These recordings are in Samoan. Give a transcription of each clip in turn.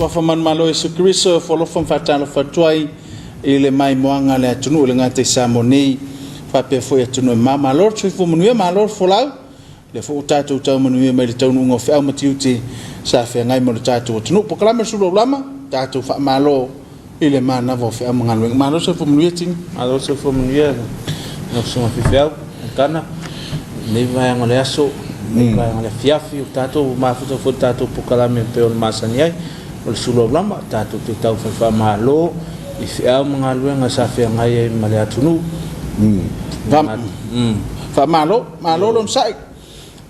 Suafa manumalo o Iesu Keriso, e ofo alofa ma faatalofa atu ai i le maimoaga a le atunuu, e le gata i Samoa nei faapea foi atunuu e mamao. Malo le soifua manuia, malo le folau. Lea foi ua tatou tau manuia mai le taunuuga o feau ma tiute sa feagai ma le tatou atunuu. Polokalame o le Sulu Aulama, tatou faamalo i le manava o feau ma galuega. Malo le soifua manuia, Tini. Malo le soifua manuia lau Susuga Fiafeau Montana i lenei vaega o le aso, lenei vaega o le afiafi, o tatou mafuta foi i le tatou polokalame e pei ona masani ai o le Sulu Aulama, tatou te taufai faamalo i feau ma galuega sa feagai ai ma le atunuu. Faamalo, malo le onosai,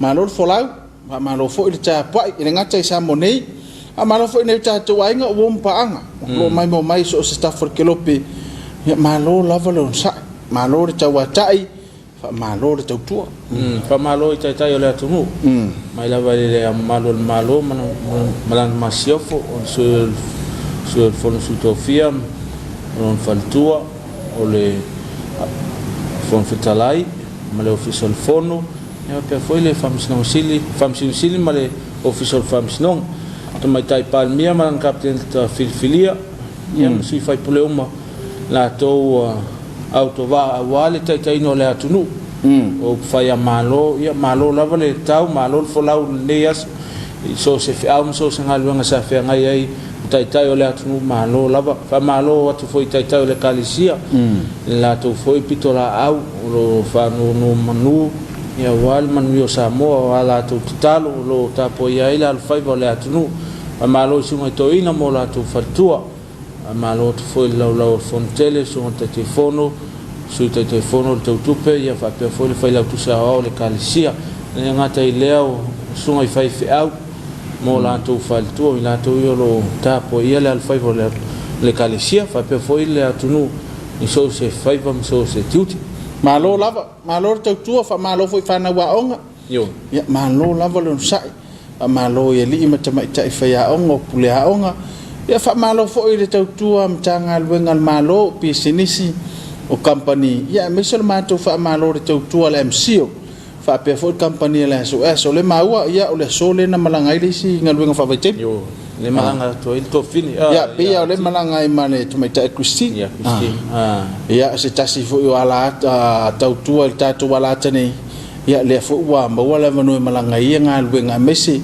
malo le folau, faamalo foi le tapuai, e le gata i Samoa nei, faamalo foi i nai o tatou aiga o uo ma paaga o lo o maimoa mai i so o se tafa o le kelope. Ia malo lava le onosai, malo le tauatai, faamalo le tautua. Faamalo i taitai o le atunuu, mai lava i le mamalu o le Malo ma lana masiofo, o le Sui o le Fono a Sui Tofia ma lona faletua, o le Fofoga Fetalai ma le Ofisa o le Fono, ia faapea foi le Faamasinoga Sili, Faamasino Sili ma le Ofisa o le Faamasinoga, Tamaitai Palemia ma lana Kapeneta filifilia, ia ma sui faipule uma latou ua autovaa aua le taitaiina o le atunuu, o upufai a Malo, ia malo lava le tau, malo le folau i lenei aso i so o se feau ma so o se galuega sa feagai ai ma taitai o le atunuu, malo lava. Faamalo atu foi i taitai o le Ekalesia i le latou foi pitolaau o lo o faanonomanu aua le manuia o Samoa, o a latou tatalo o lo o tapuaia ai le alofaiva o le atunuu. Faamalo i susuga i toeaina mo latou faletua. Faamalo atu foi i le laulau o le Fono Tele, susuga i le Taitaifono, Sui Taitaifono o le Teutupe, ia faapea foi le Failautusi Aoao o le Ekalesia. E le gata i lea o susuga i faifeau mo latou faletua, o i latou ia o lo o tapuaia le alofaiva o le Ekalesia, faapea foi le atunuu i so o se faiva ma so o se tiute. Malo lava, malo le tautua, faamalo foi i fanau aoga. Ia malo lava le onosai, faamalo i alii ma tamaitai faiaoga o pule aoga. Ia faamalo foi i le tautua Matagaluega a le Malo, o pisinisi, o kamupani, ia aemaise o le matou faamalo i le tautua a le MCIL, faapea foi le kamupani a le SOS. O lea e maua, ia o le aso lea na malaga ai le isi galuega faavaitaimi. Ioe, lea malaga atu ai le Tofini. Ia, pei lava o lea e malaga ai ma le tamaitai Christine. Ia, Christine. Ia, se tasi foi o ala tautua i le tatou alata nei. Ia, lea foi ua maua le avanoa e malaga ai ia galuega, aemaise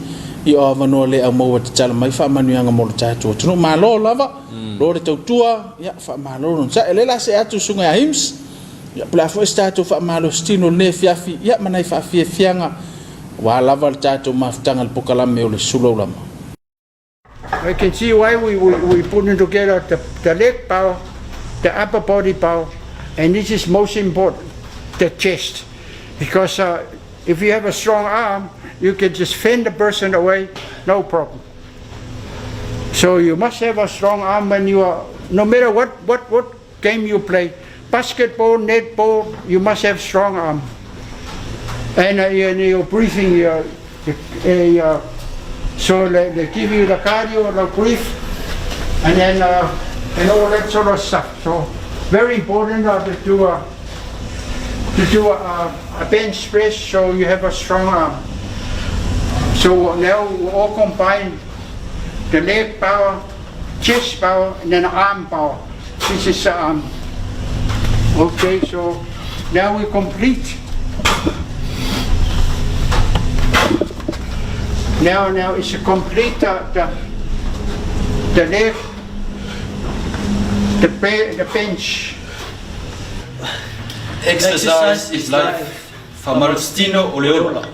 i o avanoa le au maua tatala mai faamanuiaga mo le tatou atunuu. Malo lava, lo le tautua, ia faamalo le onosai. O lea o le a see atu le susuga ia Hims, ia po o le a foi se tatou faamalositino i lenei afiafi, ia ma nai faafiafiaga aua lava le tatou mafutaga i le polokalame o le Sulu Aulama. I can see why we putting together the leg power, the upper body power, and this is most important, the chest. Because if you have a strong arm, you can just fend the person away, no problem. So you must have a strong arm when you are, no matter what game you play, basketball, netball, you must have strong arm. And your breathing, so they give you the cardio, the breathe, and then and all that sort of stuff. So very important to do a bench press, so you have a strong arm. So now we all combine the leg power, chest power, and then arm power. This is okay. So now we complete. Now it's a complete the leg, the bench. Exercise is life. Faamalositino o le ola.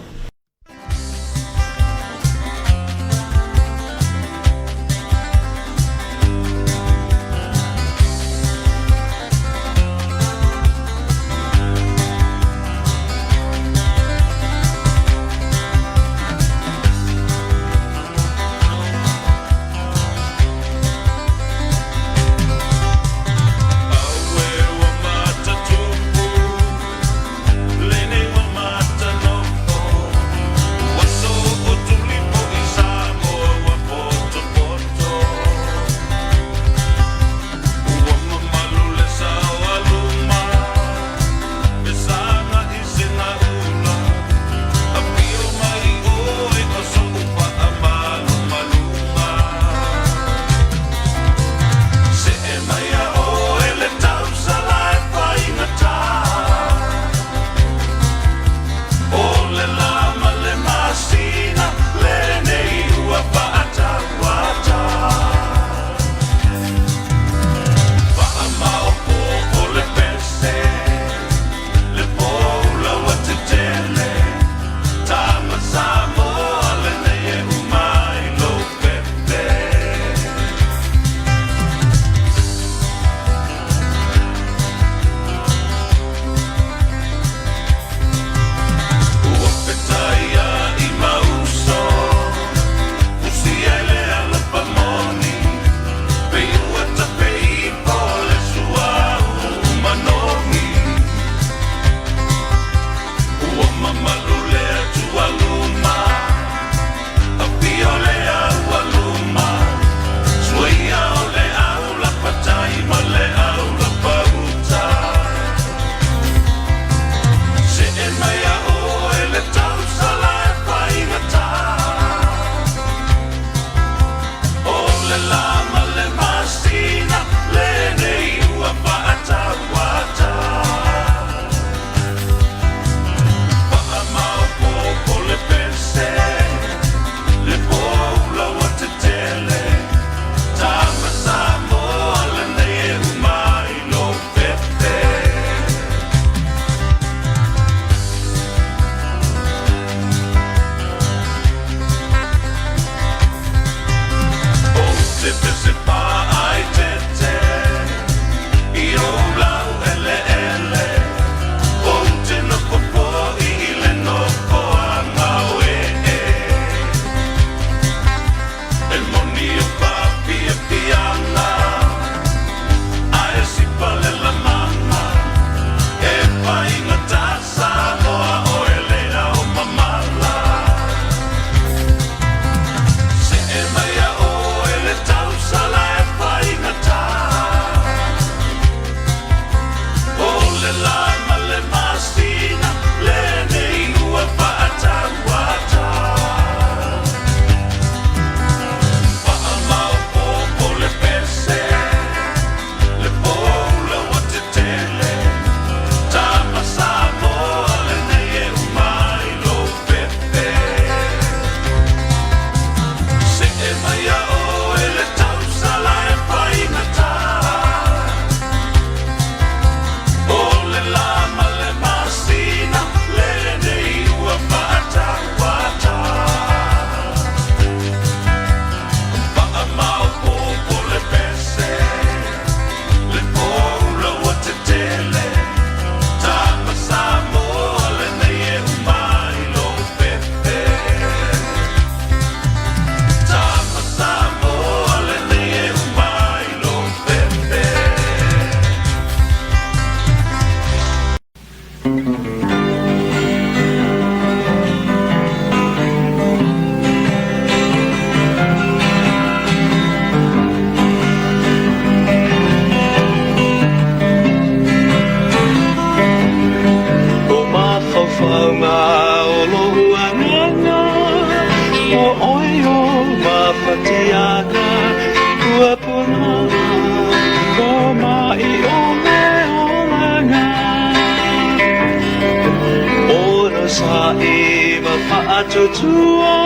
ma'i ma faatuatua,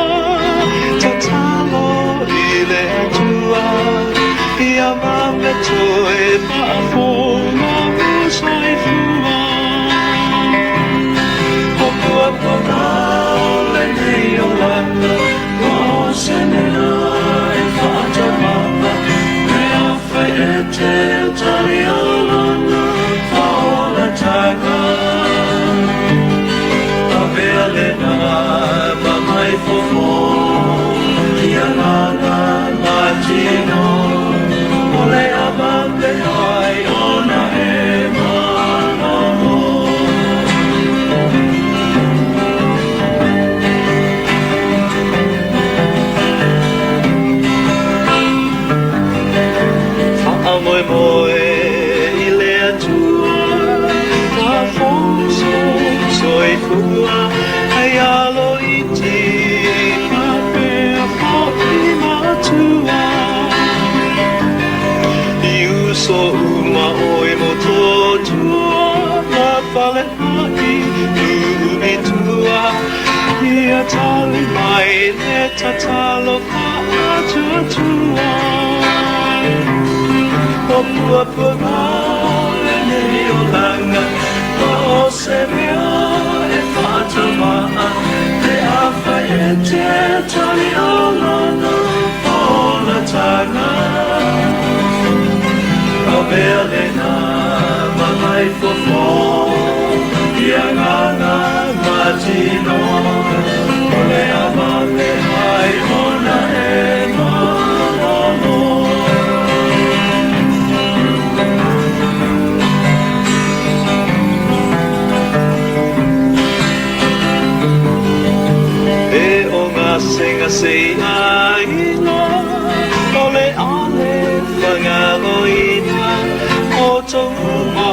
Tatalo i le Atua, Ia vave toe faafou lou soifua. O puapuaga o lenei olaga, Ua o se mea e faataumaa, Pe afai e te talialaga faaolataga. Avea lena ma mai fofo, Ia agaga ma tino, O le a vave ai ona e malolo. Faamoemoe i le Atua, Faafoso soifua, Hei alo iti faapea foi matua. I uso uma oi Motootua, Ma Falea'i nuu i tua, Ia tali mai le tatalo faatuatua. O puapuaga o lenei olaga, Ua o se mea e faataumaa, Pe afai e te talialaga faaolataga. Avea lena ma mai fofo, I agaga ma tino, O le a vave ai ona e malolo. E o gasegase i aiga, O le a le faagaloina outou uma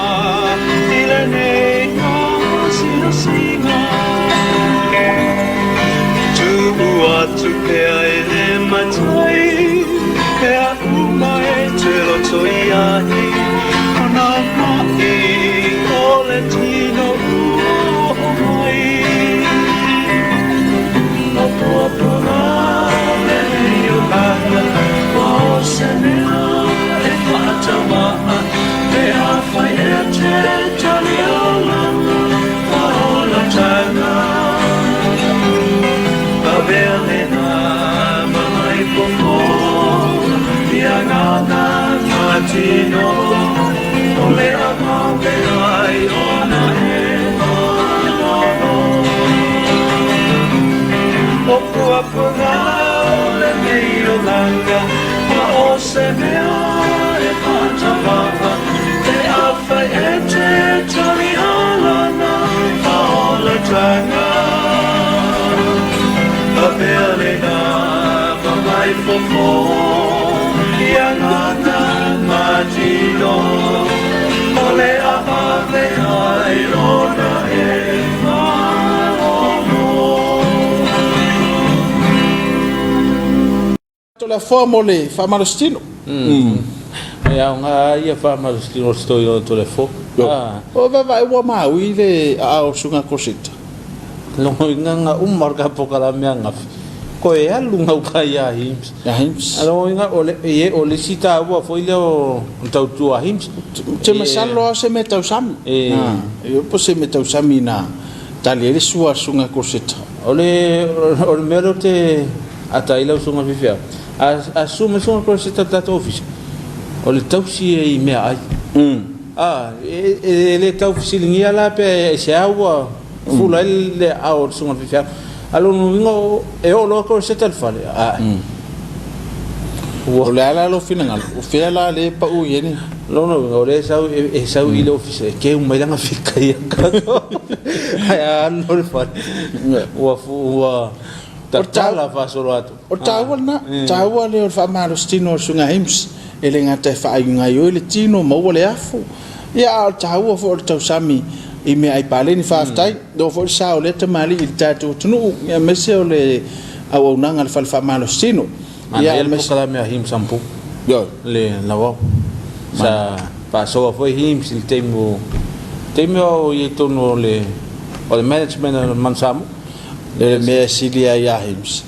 i lenei asiasiga. Tuu atu pea i le Matai mea uma e te loto i ai, O nā ma'i o le tino ua oo mai. O puapuaga o lenei olaga, Ua o se mea e faataumaa, Pe afai e te talialaga faaolataga. Avea lena ma mai fofo, I agaga ma tino, O le a vave ai ona e malolo. O puapuaga o lenei olaga, Ua o se mea e faataumaa, Pe afai e te talialaga faaolataga. Avea lena ma mai fofo, I agaga ma tino, O le a vave ai ona e malolo. Toleafoa mo le faamalositino. E aoga ia faamalositino o le story o Toleafoa. O vaavaai ua maui le aao o Susuga Koseta. Logoina uma o le polokalame ananafi, toe alu gauta ia Hims. Ia Hims. Logoina o le ie o le isi taua foi lea o le tautua a Hims. Te masalo lava o se mea tausami. E po o se mea tausami na tali ai le sua a le Susuga Koseta. O le o le mea lea ou te ata ai lau susuga faifeau, a a susu mai susuga Koseta i le tatou ofisa, o le tausi e i meaai. A e le tau fesiligia la pe aisea ua fula ai le aao o le susuga i le faifeau. A o lona uiga e oo loa Koseta i le fale, ae. Ua. O le a la lou finagalo? O fea la lea e pau i ai le. Lona uiga o lea e sau, e sau i le ofisa e keu mai lana fika ia ae a alu loa i le fale ua, ua tatala faasolo atu. O le taua lena, taua lea o le faamalositino o le Susuga Ames, e le gata e faaiugaioi le tino, maua le afu, ia a o le taua foi o le tausami i meaai paleni. Faafetai, e oo foi le sao o lea tamalii i le tatou atunuu, aemaise o le auaunaga a le fale faamalositino. Manaia le polokalame a Hymns Ambu le Lauao. Sa faasoa foi Hymns i le taimi o taimi o i ai totonu o le o le management o le Manu Samoa. Le mea e sili ai ia Hamish,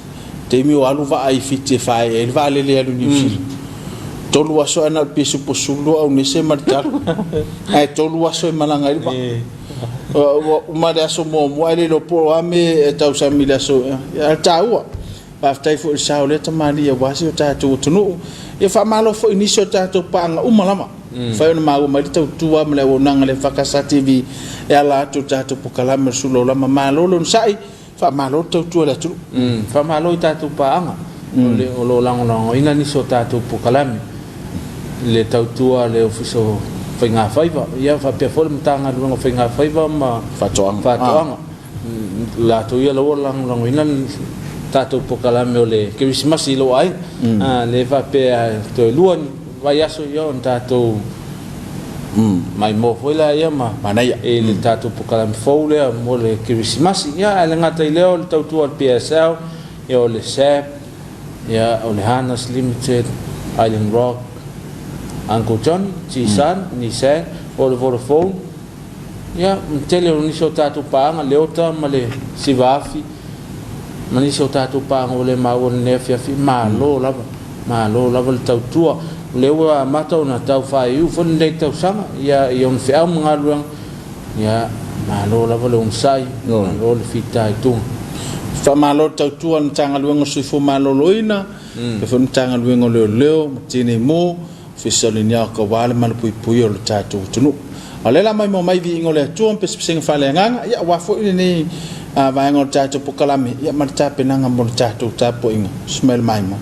taimi o alu vaa i Fiti e faaee ai le vaalele e alu i Niu Sila. 3 aso ae na o le pisupo 12 aunese ma le talo. Ae 3 aso e malaga ai le vaa. Ua uma le aso muamua ae le iloa po o a mea e tausami i le aso. Ae o le taua. Faafetai foi i le sao o lea tamalii aua si o tatou atunuu. Ia faamalo foi i nisi o tatou paaga uma lava. Mafai ona maua mai le tautua ma le auaunaga a le EFKS TV e ala atu i le tatou polokalame o le Sula Olama. Malo le onosai, faamalo le tautua i le atunuu. Faamalo i tatou paaga o lo o lagolagoina nisi o tatou polokalame i le tautua a le Ofisa o Faigafaiva, ia faapea foi le Matagaluega o Faigafaiva ma Faatoaga. Latou ia la ua lagolagoina le tatou polokalame o le Kerisimasi i lou aiga. Lea faapea toe 2 vaiaso ia ona tatou maimoa foi laia ma Manaia. i le tatou polokalame fou lea mo le Kerisimasi. Ia ae le gata i lea o le tautua a le PSL, ia o le SAP, ia o le Harness Limited, Island Rock, Uncle Johnny, G-Sun, Nissan, o le Vodafone, Ia, ma le tele o nisi o tatou paaga, Leota ma le Siva Afi, ma nisi o tatou paaga ua le maua i lenei afiafi, malo lava, malo lava le tautua. O lea ua amata ona tau faaiu foi lenei tausaga, ia, i ona feau ma galuega, ia, malo lava le onosai, malo le fitaituga. Faamalo le tautua a le Matagaluega o le Soifua Maloloina, faapea foi le Matagaluega o Leoleo ma Tinei Mu, Fesoasoani aua le malupuipuia o le tatou atunuu. A o lea la maimoa mai viiga o le Atua ma pesepesega faaleagaga, ia aua foi lenei vaega o le tatou polokalame, ia ma le tapenaga mo le tatou tapuaiga. Susu mai le maimoa.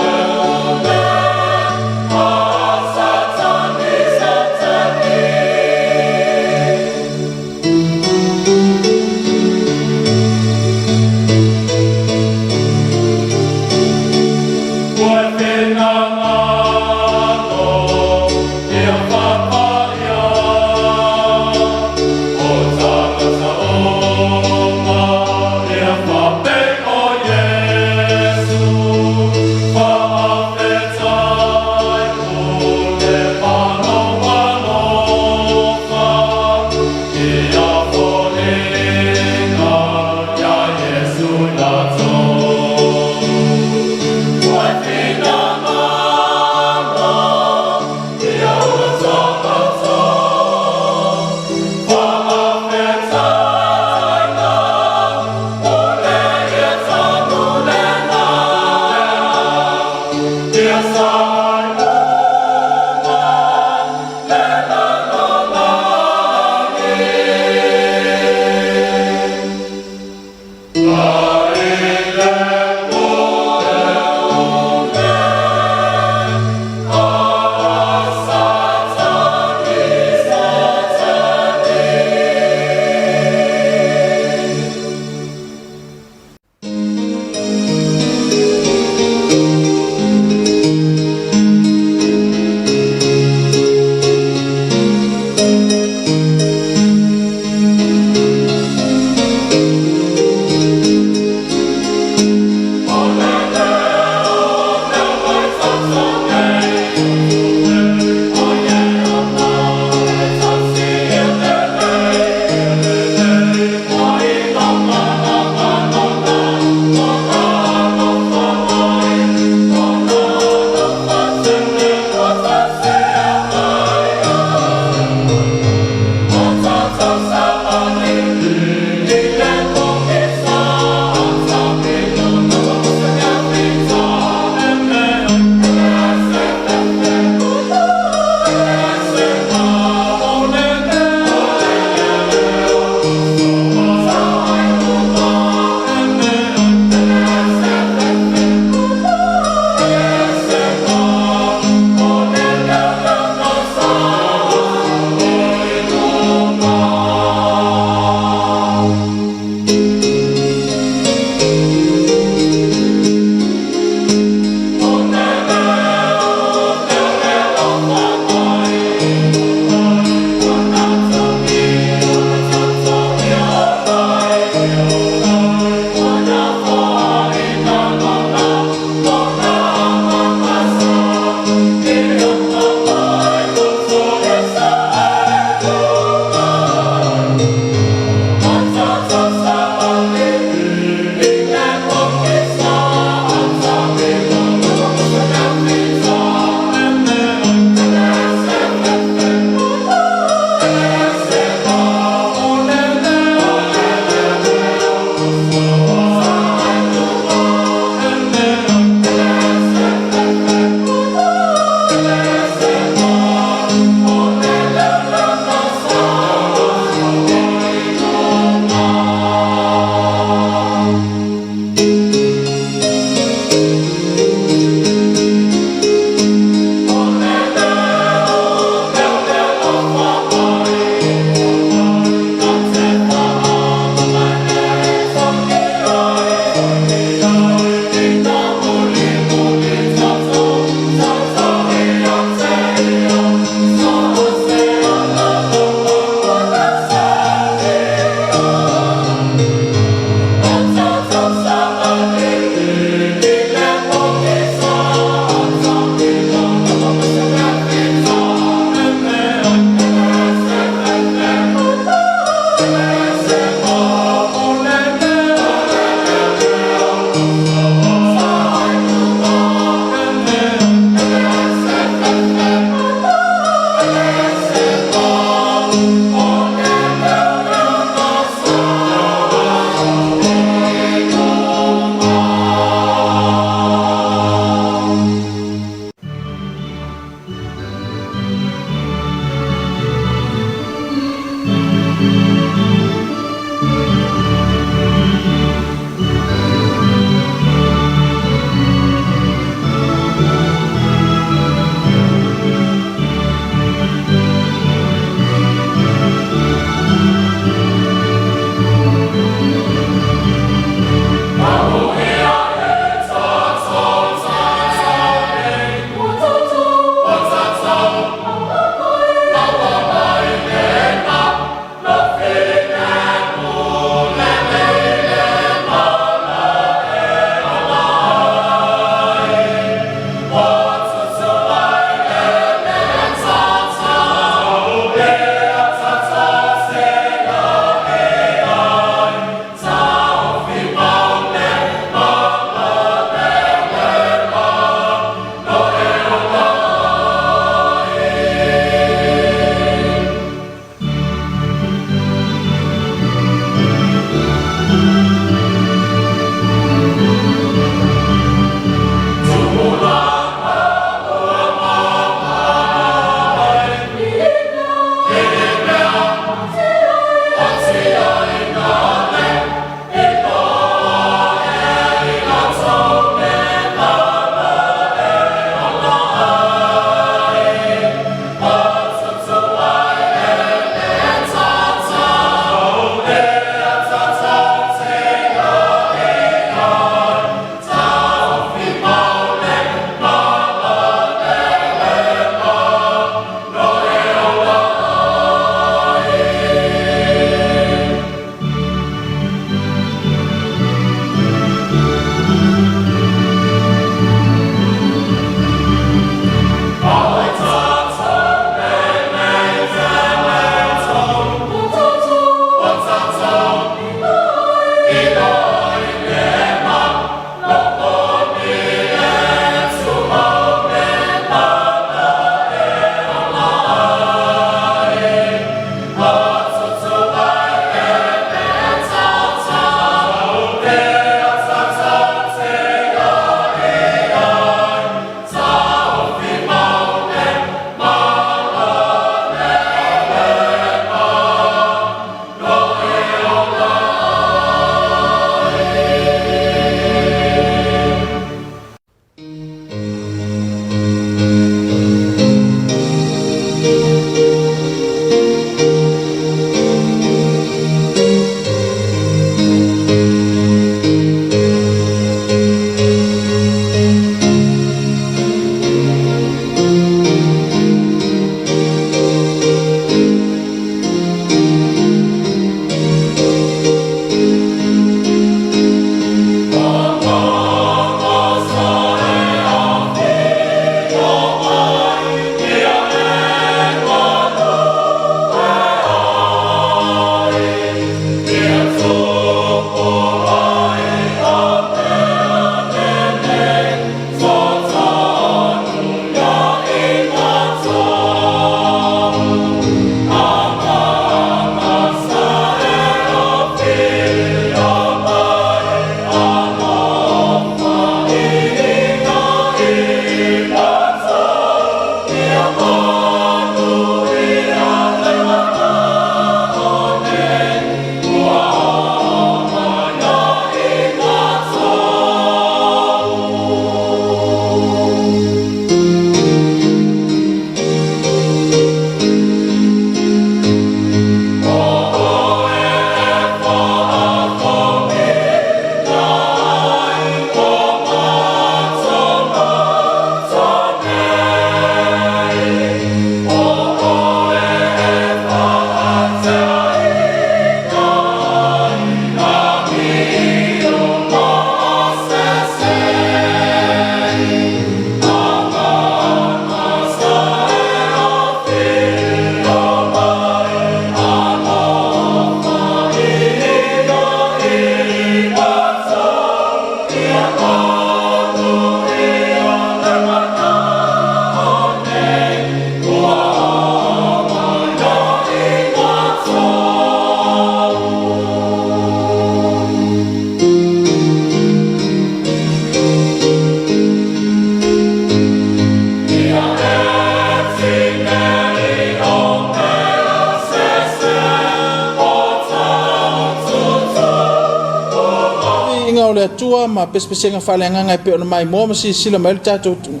le Atua ma pesepesega faaleagaga e pei ona maimoa ma silasila mai ai le tatou atunuu,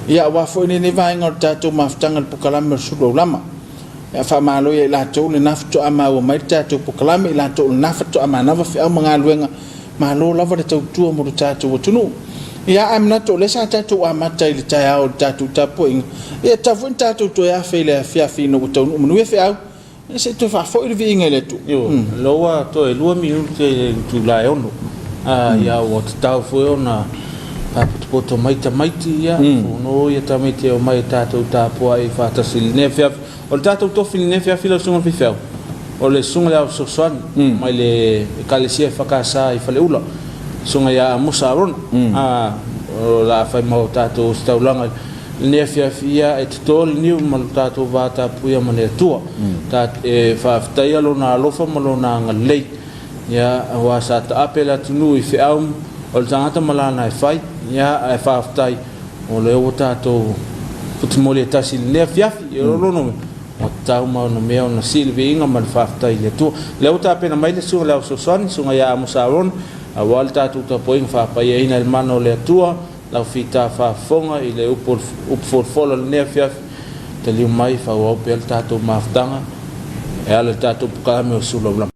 ia aua foi lenei vaega o le tatou mafutaga i le polokalame o le Sulu Aulama. Ia faamalo ia i latou lena faatoa maua mai le tatou polokalame, i latou o lena faatoa manava feau ma galuega, malo lava le tautua mo le tatou atunuu. Ia ae manatu o lea sa tatou amata i le taeao i le tatou tapuaiga, ia e tatau foi ona tatou toe afe i le afiafi ina ua taunuu manuia feau, ia se i toe faafoi le viiga i le Atua. Ioe, o lea ua toe 2 minute i le itula e 6, ia ua tatau foi ona faapotopoto mai tamaiti, ia fono ia tamaiti e omai e tatou tapuai faatasi i lenei afiafi. O le tatou tofi i lenei afiafi lau Susuga i le Faifeau, o le Susuga i le Ao Fesoasoani mai le Ekalesia EFKS i Faleula, Susuga ia Amosa Arona, o le a fai ma o tatou ositaulaga i lenei afiafi, ia e toto le niu ma lo tatou va tapuia ma le Atua. E faafetaia Lona alofa ma Lona agalelei, ia, aua sa taape le atunuu i feau o le tagata ma lana e fai, ia, ae faafetai o lea ua tatou futimoli e tasi i lenei afiafi, e lona uiga, ua tatau ma ona mea ona sii le viiga ma le faafetai i le Atua. O lea ua tapena mai le Susuga i le Ao Fesoasoani, Susuga ia Amosa Arona, aua le tatou tapuaiga faapaiaina i le mana o le Atua, lau fita faafofoga i le upu folafola o lenei afiafi, taliu mai faaauau pea le tatou mafutaga e ala i le tatou polokalame o Sulaulama.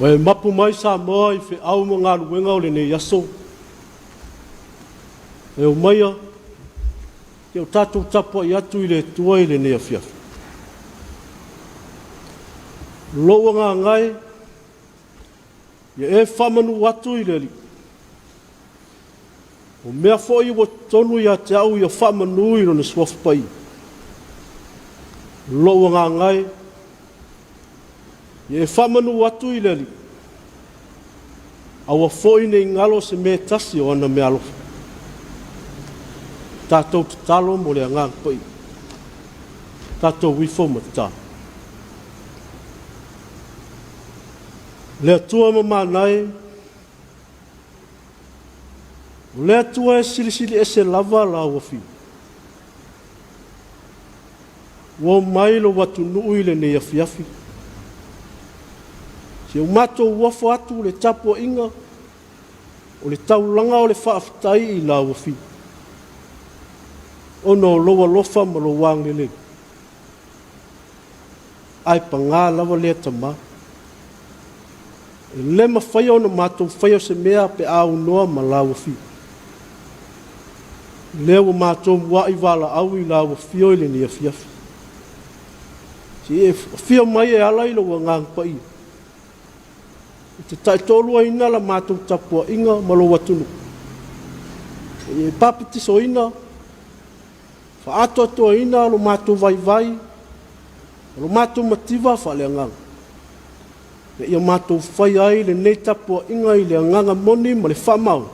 Ua e mapu mai Samoa i feau ma galuega o lenei aso. E omaia, ia o tatou tapuai atu i le Atua i lenei afiafi. Lou agaga e, ia e faamanu atu i le Alii. O mea foi ua totonu ia te au ia faamanu i Lona Suafa Paia. Lou agaga e, Ia e faamanu atu i le Alii, aua foi ne i galo se mea e tasi o ana meaalofa. Tatou tatalo mo le Agaga Paia. Tatou ifo ma tatalo. Le Atua mamana e, o le Atua e silisili ese lava lau Afioga. Ua omai lou atunuu i lenei afiafi. Si o matou uafo atu le tapuaiga o le taulaga o le faafetai i lau Afioga, ona o lou alofa ma lou agalelei. Ae paga lava lea tama. E le mafaia ona matou faia se mea pe a aunoa ma lau Afio. Lea ua matou mua'i valaau i lau Afio i lenei afiafi. Se i e afio mai e ala i lou Agaga Paia e te taitoaluaina la matou tapuaiga ma lou atunuu. Se i e papatisoina, faaatoatoaina lo matou vaivai ma lo matou mativa faaleagaga. Ina ia matou faia ai lenei tapuaiga i le agaga moni ma le faamaoni,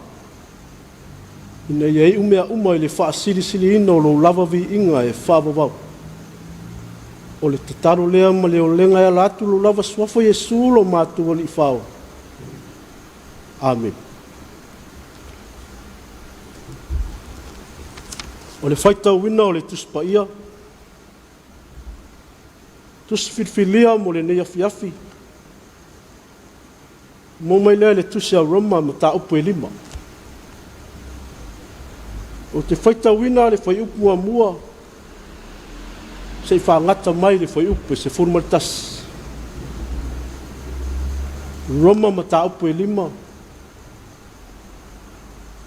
ina ia iu mea uma i le faasilisiliina o lou lava viiga e faavavau. O le tatalo lea ma le olega e ala atu lou lava Suafa Iesu lo matou Alii Faaola. Amene. O le faitauina o le Tusi Paia. Tusi filifilia mo lenei afiafi. Maua mai lea i le Tusi a Roma mataupu e 5. Ou te faitauina le fuaiupu muamua se i faagata mai le fuaiupu e 11. Roma mataupu e 5.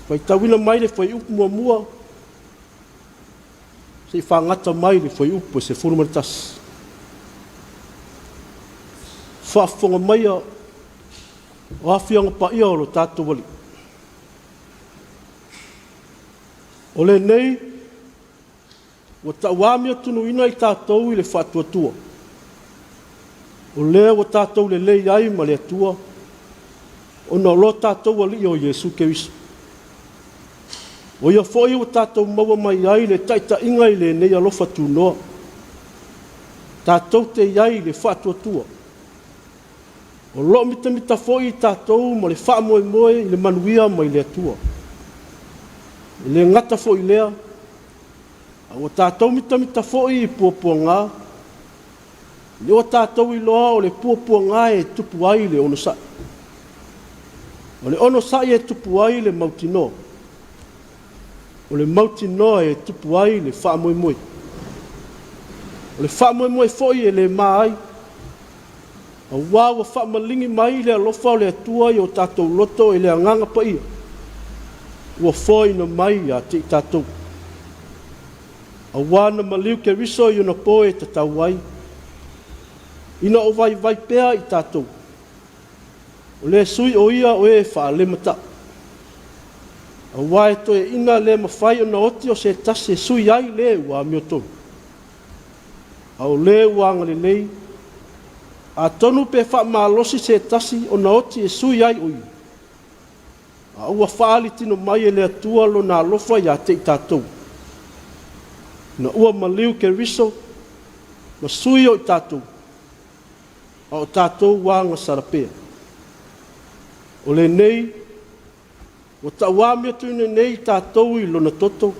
Faitauina mai le fuaiupu muamua Se i faagata mai le fuaiupu e 11. Faafofoga maia o afioaga paia o lo tatou Alii. O lenei ua tauamiotunuina i tatou i le faatuatua, o lea ua tatou lelei ai ma le Atua, ona o lo tatou Alii o Iesu Keriso. O ia foi ua tatou maua mai ai le taitaiga i lenei alofa tunoa. Tatou te i ai i le faatuatua. O lo o mitamita foi i tatou ma le faamoemoe i le manuia mai le Atua. E le gata foi i lea, a ua tatou mitamita foi i puapuaga, ina ua tatou iloa o le puapuaga e tupu ai le onosai. O le onosai e tupu ai le mautinoa. O le mautinoa e tupu ai le faamoemoe. O le faamoemoe foi e le ma ai, Auā ua faamaligi mai le alofa o le Atua i o tatou loto i le Agaga Paia, ua foaina mai ia te i tatou. Auā na maliu Keriso i ona po e tatau ai, ina o vaivai pea i tatou, o le sui o ia o e faalemataʻu. Auā e toeaina le mafai ona oti o se tasi e sui ai le ua amiotonu. A o le ua agalelei, atonu pe faamalosi se tasi ona oti e sui ai o ia, a ua faaali tino mai e le Atua lona alofa ia te i tatou, ina ua maliu Keriso ma sui o i tatou, a o tatou ua agasala pea. O lenei, Ua tauamiatuina nei i tatou i lona toto,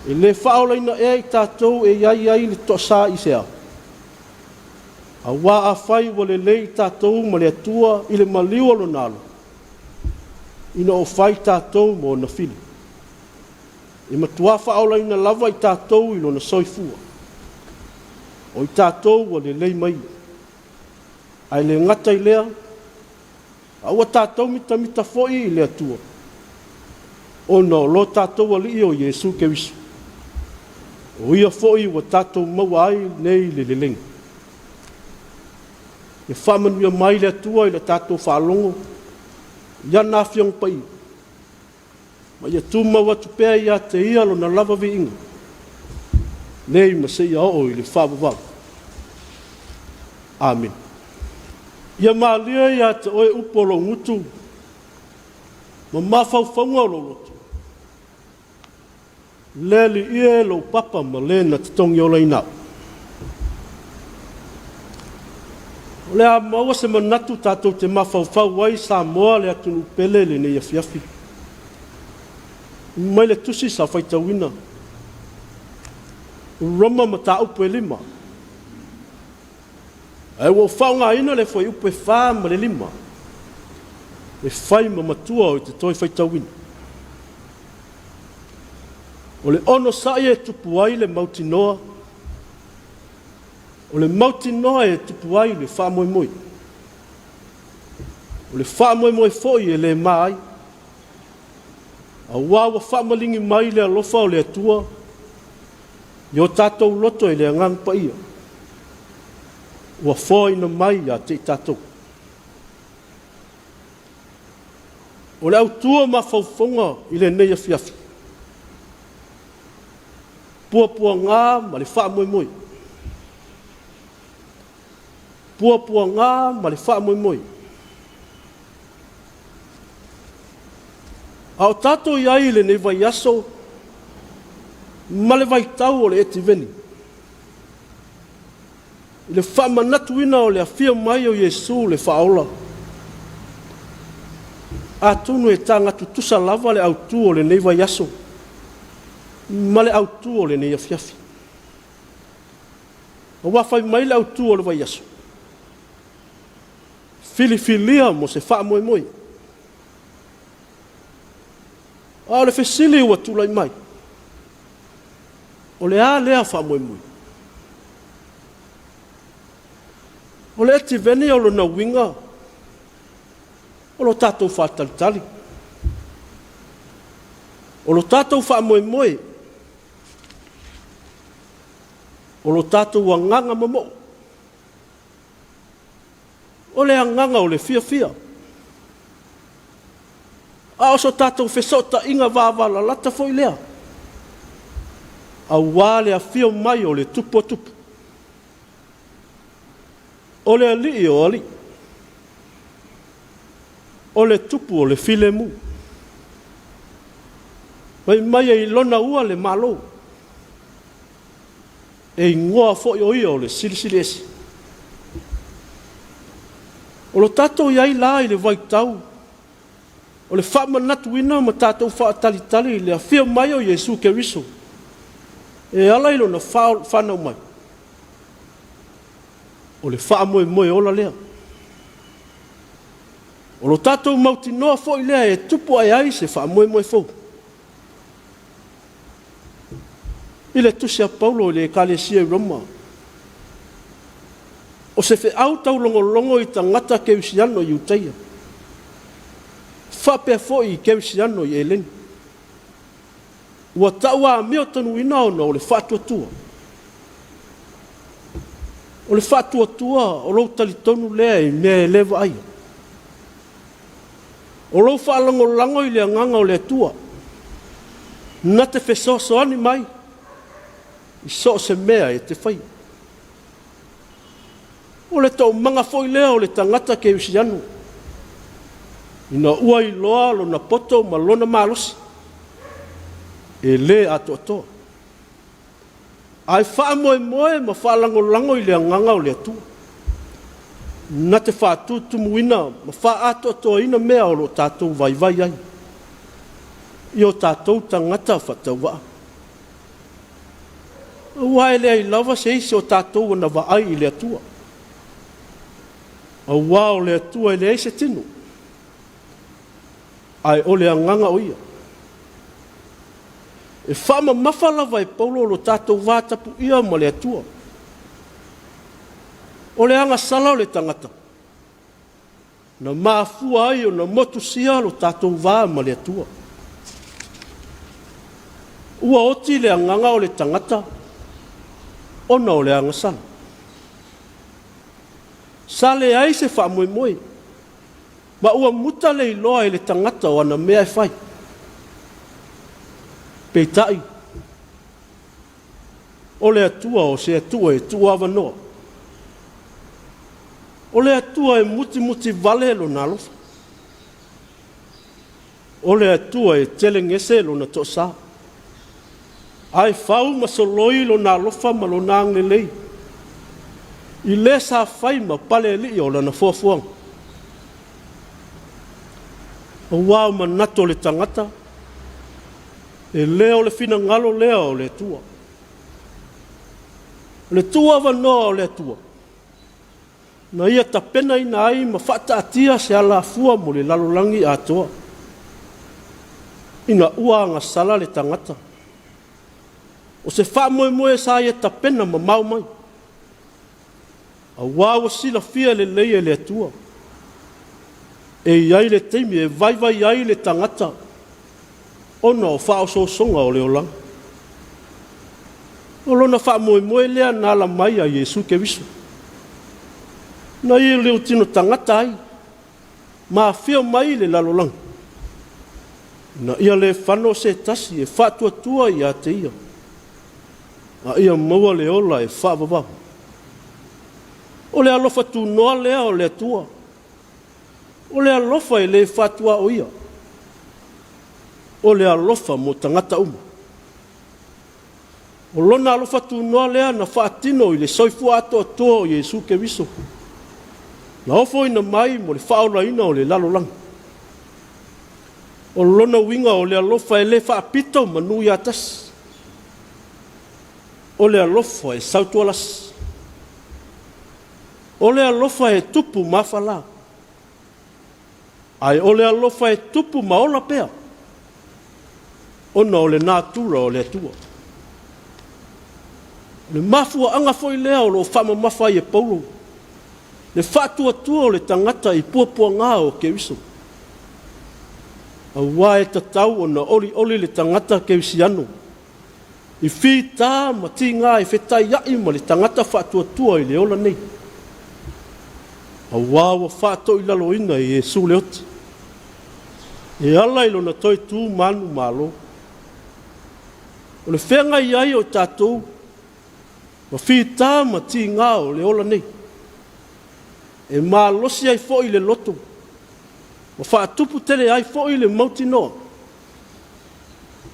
e le faaolaina ea i tatou e i ai ai le toasa i se ao? Auā afai ua lelei i tatou ma le Atua i le maliu o lona Alo, ina o fai tatou ma ona fili, e matuā faaolaina lava i tatou i lona soifua, o i tatou ua lelei ma ia. Ae le gata i lea, A ua tatou mitamita foi i le Atua, ona o lo tatou Alii o Iesu Keriso, o Ia foi ua tatou maua ai nei le leleiga. Ia faamanuia mai le Atua i la tatou faalogo i ana Afioga Paia, ma ia tumau atu pea ia te Ia Lona lava viiga, nei ma seia oo i le faavavau. Amene. Ia malie ia te oe upu o lou gutu ma mafaufauga o lou loto. Le Alii e lou papa ma le na totogi olaina au. O le a maua se manatu tatou te mafaufau ai Samoa le atunuu pele i lenei afiafi. Mai le tusi sa faitauina. Roma mataupu e 5. Ae ua ou faaaogaina le fuaiupu e 4 ma le 5 e fai ma matua o i te toe faitauina. O le onosai e tupu ai le mautinoa, o le mautinoa e tupu ai le faamoemoe. O le faamoemoe foi e le ma ai, auā ua faamaligi mai le alofa o le Atua i o tatou loto e le Agaga Paia, ua foaina mai ia te i tatou. O le autu o mafaufauga i lenei afiafi, puapuaga ma le faamoemoe. Puapuaga ma le faamoemoe. A o tatou i ai i lenei vaiaso ma le vaitau o le Etiveni, i le faamanatuina o le afio mai o Iesu le Faaola, atonu e taga tutusa lava le autu o lenei vaiaso ma le autu o lenei afiafi. Aua fai mai le autu o le vaiaso, filifilia mo se faamoemoe. A o le fesili ua tulai mai, o le a lea faamoemoe? O le Etiveni o lona uiga o lo tatou faatalitali, o lo tatou faamoemoe, o lo tatou agaga momo'o. O le agaga o le fiafia. A o so tatou fesootaiga vavalalata foi lea, aua le afio mai o le Tupu o Tupu, o le Alii o Alii, o le Tupu o le Filemu. Fai mai e i lona ua le Malo. E igoa foi o ia o le Silisili Ese. O lo tatou i ai la i le vaitau o le faamanatuina ma tatou faatalitali i le afio mai o Iesu Keriso e ala i lona fanau mai, o le faamoemoe ola lea. O lo tatou mautinoa foi lea e tupu ae ai se faamoemoe fou. I le tusi a Paulo i le Ekalesia i Roma, o se feau taulogologo i tagata kerisiano i Iutaia, faapea foi i kerisiano i Eleni, ua tau amiotonuina ona o le faatuatua. O le faatuatua o lou talitonu lea i mea e le vaaia. O lou faalagolago i le Agaga o le Atua, na te fesoasoani mai i so o se mea e te faia. O le toomaga foi lea o le tagata kerisiano, ina ua iloa lona poto ma lona malosi, e le atoatoa. Ae faamoemoe ma faalagolago i le Agaga o le Atua, na te faatutumuina ma faaatoatoaina mea o lo o tatou vaivai ai i o tatou tagata faatauvaa. Aua e leai lava se isi o tatou na vaai i le Atua, aua o le Atua e leai se tino, ae o le Agaga o Ia. E faamamafa lava e Paulo lo tatou vatapuia ma le Atua. O le agasala o le tagata, na mafua ai ona motusia lo tatou va ma le Atua. Ua oti le agaga o le tagata ona o le agasala. Sa leai se faamoemoe, ma ua muta le iloa e le tagata o ana mea e fai. Peitai, o le Atua o se Atua e tuuavanoa. O le Atua e mutimuti vale Lona alofa. O le Atua e telegese Lona toasa, ae fau ma soloi Lona alofa ma Lona agalelei i le sa fai ma palealii o Lana foafoaga. Aua o manatu o le tagata, e le o le finagalo lea o le Atua. O le tuuavanoa o le Atua, na ia tapenaina ai ma faataatia se alafua mo le lalolagi atoa, ina ua agasala le tagata. O se faamoemoe sa ia tapena mamao mai, aua ua silafia lelei e le Atua, e i ai le taimi e vaivai ai le tagata ona o faaosoosoga o le olaga. O lona faamoemoe lea na ala mai a Iesu Keriso, na ia liutino tagata ai ma afio mai i le lalolagi, ina ia le fano se tasi e faatuatua ia te ia, a ia maua le ola e faavavau. O le alofa tunoa lea o le Atua, o le alofa e le fatuaoia, o le alofa mo tagata uma. O lona alofa tunoa lea na faatino i le soifua atoatoa o Iesu Keriso, na ofoina mai mo le faaolaina o le lalolagi. O lona uiga o le alofa e le faapito manu ia tasi, o le alofa e sautualasi, o le alofa e tupu mafala, ae o le alofa e tupu ma ola pea, ona o le natura o le Atua. O le mafuaaga foi lea o lo o faamamafa ai e Paulo le faatuatua o le tagata i puapuaga o Keriso, aua e tatau ona olioli le tagata kerisiano i fita ma tiga e fetaiai ma le tagata faatuatua i le ola nei, aua ua faatoilaloina e Iesu le oti, e ala i lona toe tu manumalo. O le feagai ai o tatou ma fita ma tiga o le ola nei, e malosi ai foi le loto ma faatupu tele ai foi le mautinoa,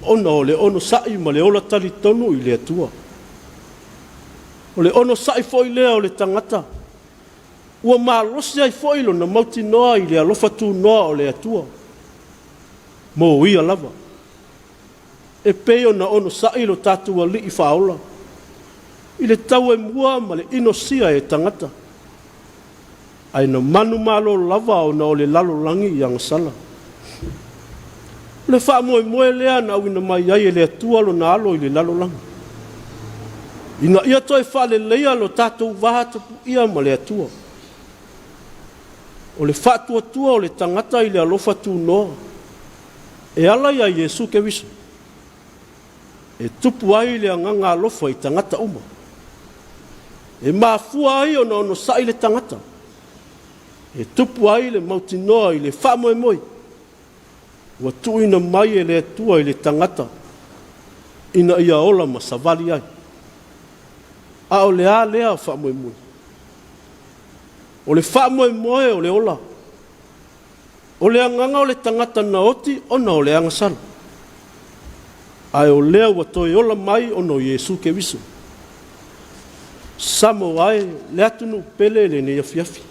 ona o le onosai ma le ola talitonu i le Atua. O le onosai foi lea o le tagata. Ua malosi ai foi lona mautinoa i le alofa tunoa o le Atua mo ia lava, e pei ona onosai lo tatou Alii Faaola i le tauemua ma le inosia e tagata, ae na manumalo lava ona o le lalolagi i agasala. O le faamoemoe lea na auina mai ai e le Atua lona Alo i le lalolagi, ina ia toe faaleleia lo tatou va tapuia ma le Atua. O le faatuatua o le tagata i le alofa tunoa e ala iā Iesu Keriso, e tupu ai le agaga alofa i tagata uma. E mafua ai ona onosai le tagata, e tupu ai le mautinoa i le faamoemoe ua tuuina mai e le Atua i le tagata ina ia ola ma savali ai. A o le a lea faamoemoe? O le faamoemoe o le ola, o le agaga o le tagata na oti ona o le agasala, ae o lea ua toe ola mai ona o Iesu Keriso. Samoa e, le atunuu pele i lenei afiafi.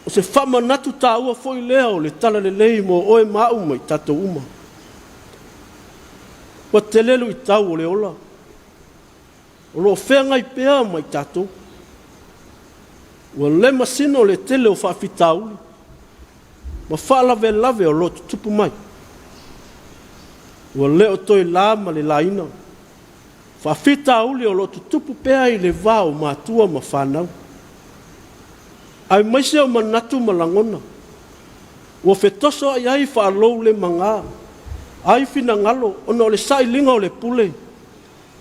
O se faamanatu taua foi lea o le talalelei mo oe ma a'u ma i tatou uma. Ua tele luitau o le ola, o lo o feagai pea ma i tatou. Ua le masino le tele o faafitauli ma faalavelave o lo o tutupu mai. Ua le o toe la ma le laina faafitauli o lo o tutupu pea i le va o matua ma fanau, aemaise o manatu ma lagona ua fetosoa'i ai faaloulemaga ai finagalo ona o le sailiga o le pule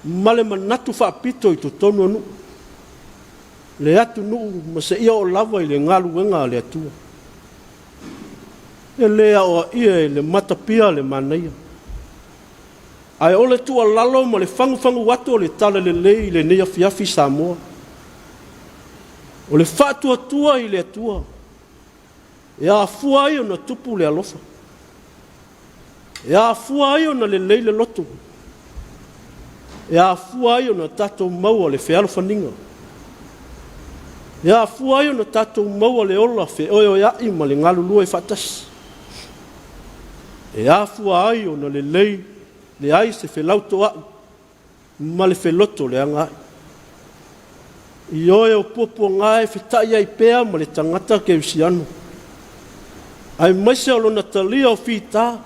ma le manatu faapito i totonu o nuu, le atunuu ma seia oo lava i le galuega a le Atua. E le aoaia e le matapia le manaia, ae o le tuualalo ma le fagufagu atu o le talalelei i lenei afiafi Samoa, o le faatuatua i le Atua e afua ai ona tupu le alofa, e afua ai ona lelei le loto, e afua ai ona tatou maua le fealofaniga, e afua ai ona tatou maua le ola feoeoea'i ma le galulue faatasi, e afua ai ona lelei leai se felautoa'i ma le felotoleagaai. Ioe o puapuaga e feta'i ai pea ma le tagata kerisiano, aemaise o lona talia o fita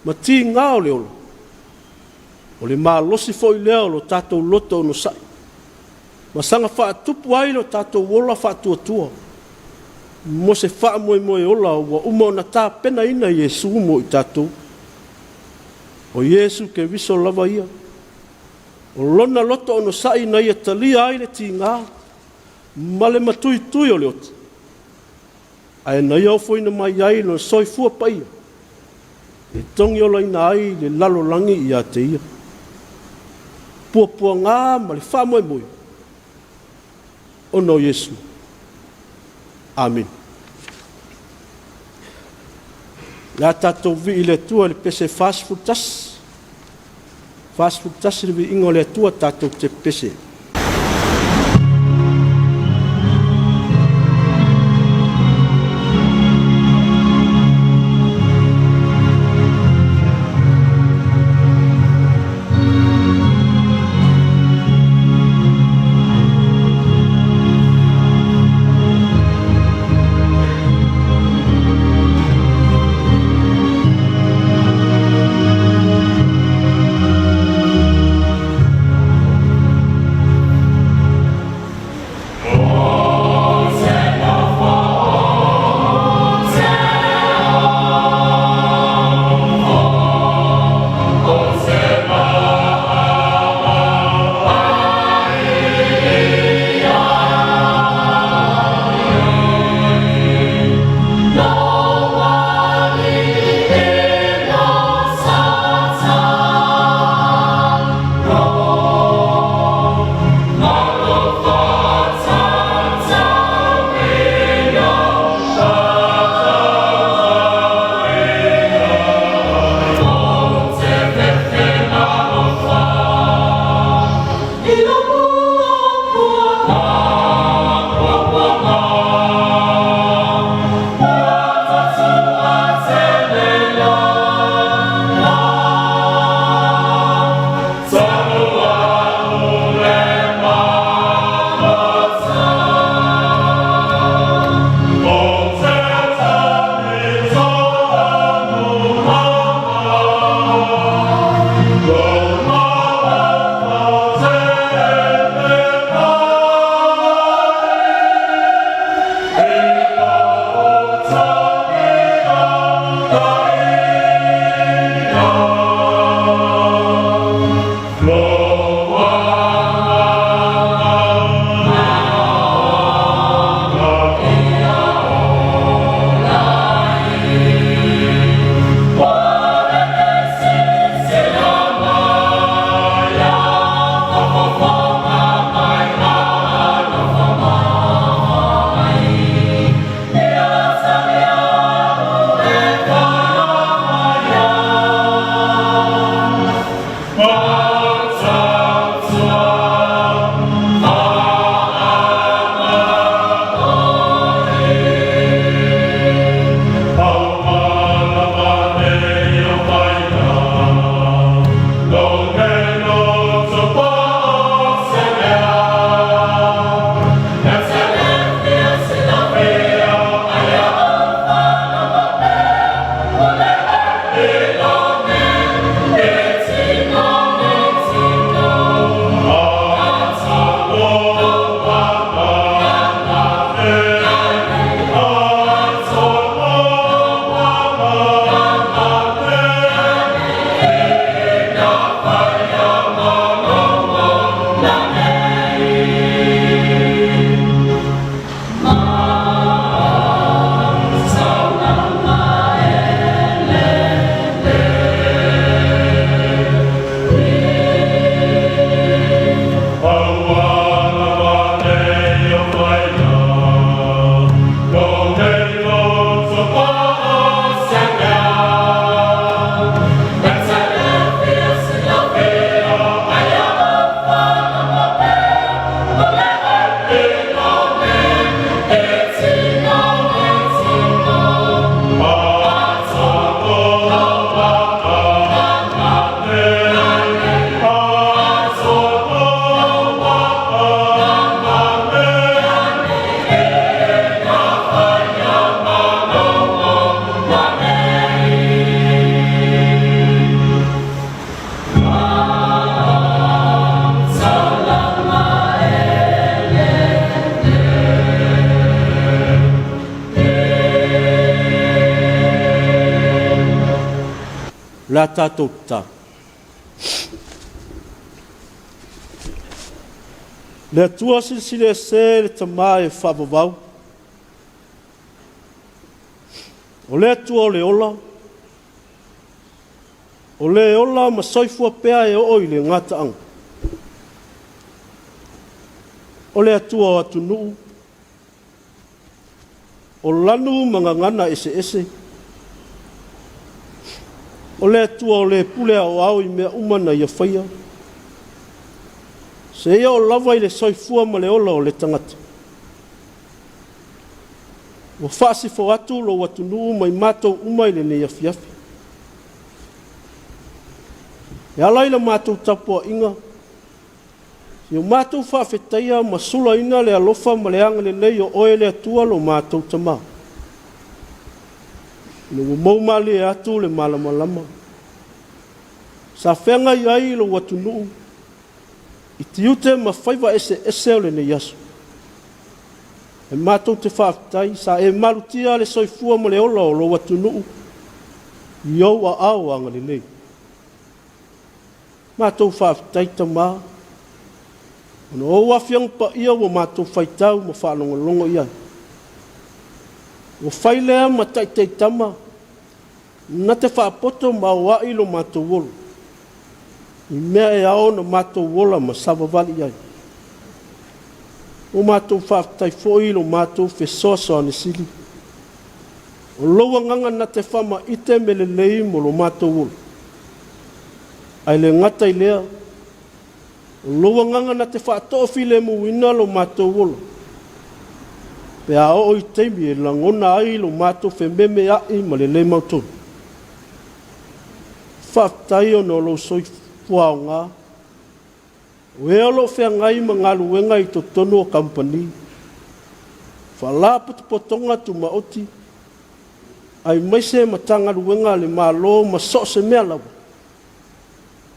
ma tigā o le ola, o le malosi foi lea o lo tatou loto onosa'i, ma saga faatupu ai lo tatou ola faatuatua mo se faamoemoe ola ua uma ona tapenaina e Iesu mo i tatou. O Iesu Keriso lava ia, o lona loto onosai na ia talia ai le tigā ma le matuitui o le oti, ae na ia ofoina mai ai lona soifua paia e togiolaina ai le lalolagi ia te ia. Puapuaga ma le faamoemoe ona o Iesu. Amene. O le a tatou vii i le Atua i le pese 41. 41 le viiga o le Atua tatou te pepese. O le a tatou tatalo. Le Atua silisili ese le Tama e faavavau. O le Atua o le ola, o le ola ma soifua pea e oo i le gataaga. O le Atua o atunuu, o lanu ma gagana eseese, o le Atua o le pule aoao i mea uma na ia faia, seia oo lava i le soifua ma le ola o le tagata. Ua faasifo atu lou atunuu mai matou uma i lenei afiafi. E ala i la matou tapuaiga, I o matou faafetaia ma sulaina le alofa ma le agalelei o Oe le Atua lo matou Tama, ina ua mou malie atu le malamalama, sa feagai ai lou atunuu i tiute ma faiva eseese o lenei aso. E matou te faafetai sa e malutia le soifua ma le ola o lou atunuu i ou aao agalelei. Matou faafetai Tama, ona o ou Afioga Paia ua matou faitau ma faalogologo i ai. Ua fai lea ma taitaitama na te faapoto ma aoai lo matou ola i mea e ao ona matou ola ma savavali i ai. Ua matou faafetai foi i lo matou fesoasoani sili. O lou agaga na te faamaite mea lelei mo lo matou ola. Ae le gata i lea, o lou agaga na te faatoafilemuina lo matou ola, pe a oo i taimi e lagona ai lo matou fememeai ma le lē mautonu. Faafetai ona o lou soifua aoga, o e o lo o feagai ma galuega i totonu o kamupani, faalapotopotoga tumaoti, aemaise Matagaluega a le Malo ma so o se mea lava,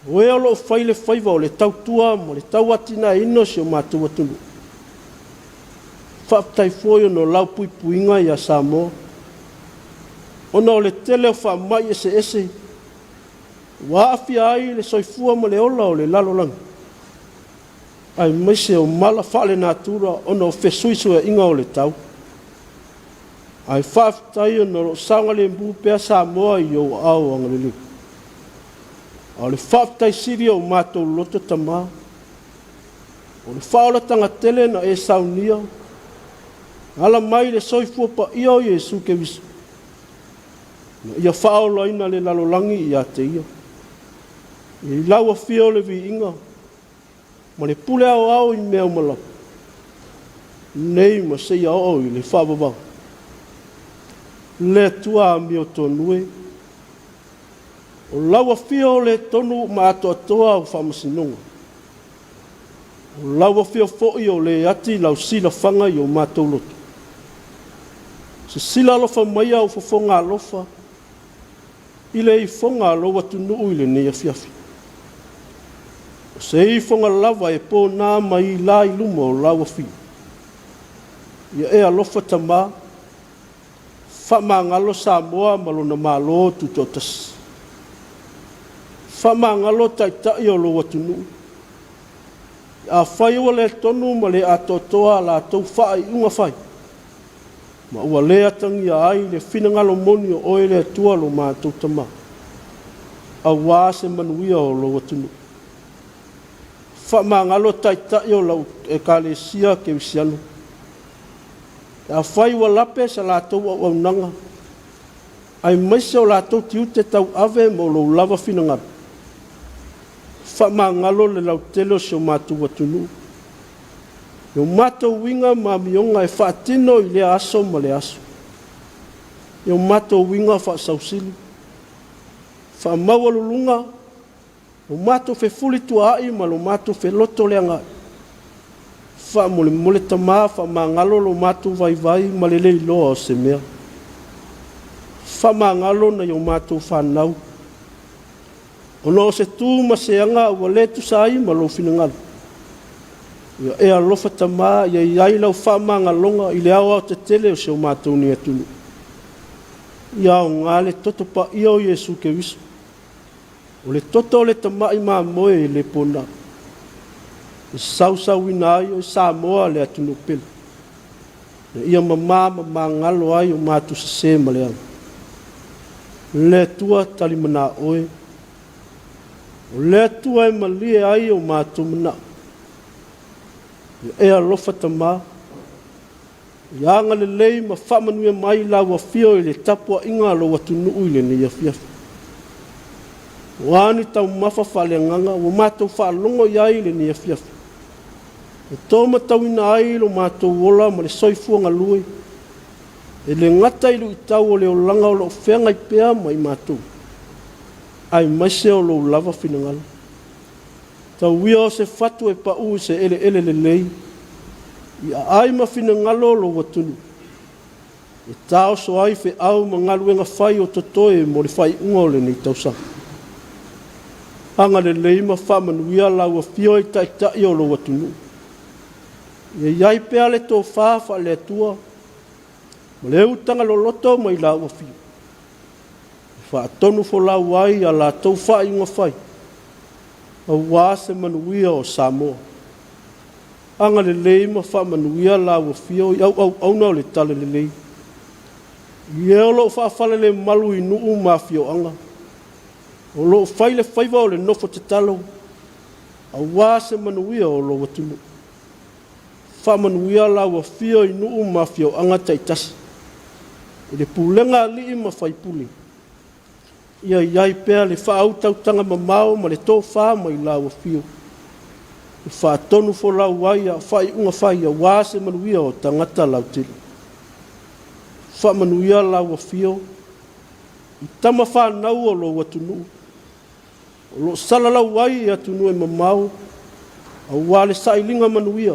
o e o lo o fai le faiva o le tautua ma le tauatinaeina o si o matou atunuu. Faafetai foi ona o lau puipuiga ia Samoa, ona o le tele o faamai eseese ua aafia ai le soifua ma le ola o le lalolagi, aemaise o mala faalenatura ona o fesuisuiaiga o le tau. Ae faafetai ona o lo o saogalemu pea Samoa i ou aao agalelei. A o le faafetai sili o matou loto Tama, o le faaolataga tele na e saunia, ala mai le soifua paia o Iesu Keriso, na ia faaolaina le lalolagi ia te ia. I lau afio le viiga ma le pule aoao i mea uma lava, nei ma seia oo i le faavavau. Le Atua amiotonu e, o lau afio le tonu ma atoatoa au faamasinoga. O lau afio foi o le ati lau silafaga i o matou loto. Sisila alofa mai au fofoga alofa i le ifoga a lou atunuu i lenei afiafi. O se ifoga lava e pona mai la i luma o lau afio. Ia e alofa Tama, faamagalo Samoa ma lona Malo Tutoatasi. Faamagalo Taitai o lou atunuu. Afai ua le tonu ma le atoatoa a latou faaiuga fai, ma ua le atagia ai le finagalo moni o Oe le Atua lo matou Tama, aua se manuia o lou atunuu. Faamagalo Taitai o lau Ekalesia Kerisiano. Afai ua lape sa latou auaunaga, aemaise o latou tiute tauave ma o lou lava finagalo, faamagalo le lautele o si o matou atunuu, i o matou uiga ma amioga e faatino i lea aso ma lea aso, i o matou uiga faasausili, faamaualuluga, lo matou fefulituaai ma lo matou felotoleagai. Faamolemole Tama, faamagalo lo matou vaivai ma le le iloa o se mea. Faamagalo nai o matou fanau, ona o se tu ma se aga ua le tusa ai ma lou finagalo. Ia e alofa Tama, ia i ai lau faamagaloga i le aoaotetele o si o matou nei atunuu. Ia aoga le toto paia o Iesu Keriso. O le toto o le tama'i mamoe e le pona e sausauina ai oe Samoa le atunuu pele, ina ia mamā ma magalo ai o matou sesē ma leaga. Le Atua talimanā oe, o le Atua e malie ai o matou mana'o. Ia e alofa Tamā, Ia agalelei ma faamanuia mai lau Afio i le tapuaiga a lou atunuu i lenei afiafi. Ua a ni taumafa faaleagaga ua matou faalogo i ai i lenei afiafi, e to matauina ai lo matou ola ma le soifua galue, e le gata i luitau o le olaga o lo o feagai pea ma i matou, aemaise o lou lava finagalo. Tau ia o se fatu e pau i se eleele lelei, i aai ma finagalo o lou atunuu, e taoso ai feau ma galuega fai o totoe mo le faaiuga o lenei tausaga. Agalelei ma faamanuia lau Afio i Taitai o lou atunuu. Ia i ai pea le tofa faale-Atua ma le utaga loloto mai lau Afio, e faatonufolau ai a latou faaiuga fai, aua se manuia o Samoa. Agalelei ma faamanuia lau Afio i au auauna o le Talalelei, i e o lo o faafalelemalu i nuu ma afioaga, o lo o fai le faiva o le nofo tatalo, aua se manuia o lou atunuu. Faamanuia lau Afio i nuu ma afioaga taitasi, i le pulega a alii ma faipule, Ia i ai pea le faautautaga mamao ma le tofa mai lau Afio e faatonufolau ai a faaiuga fai aua se manuia o tagata lautele. Faamanuia lau Afio i tama fanau o lou atunuu o lo o salalau ai i atunuu e mamao aua le sailiga manuia,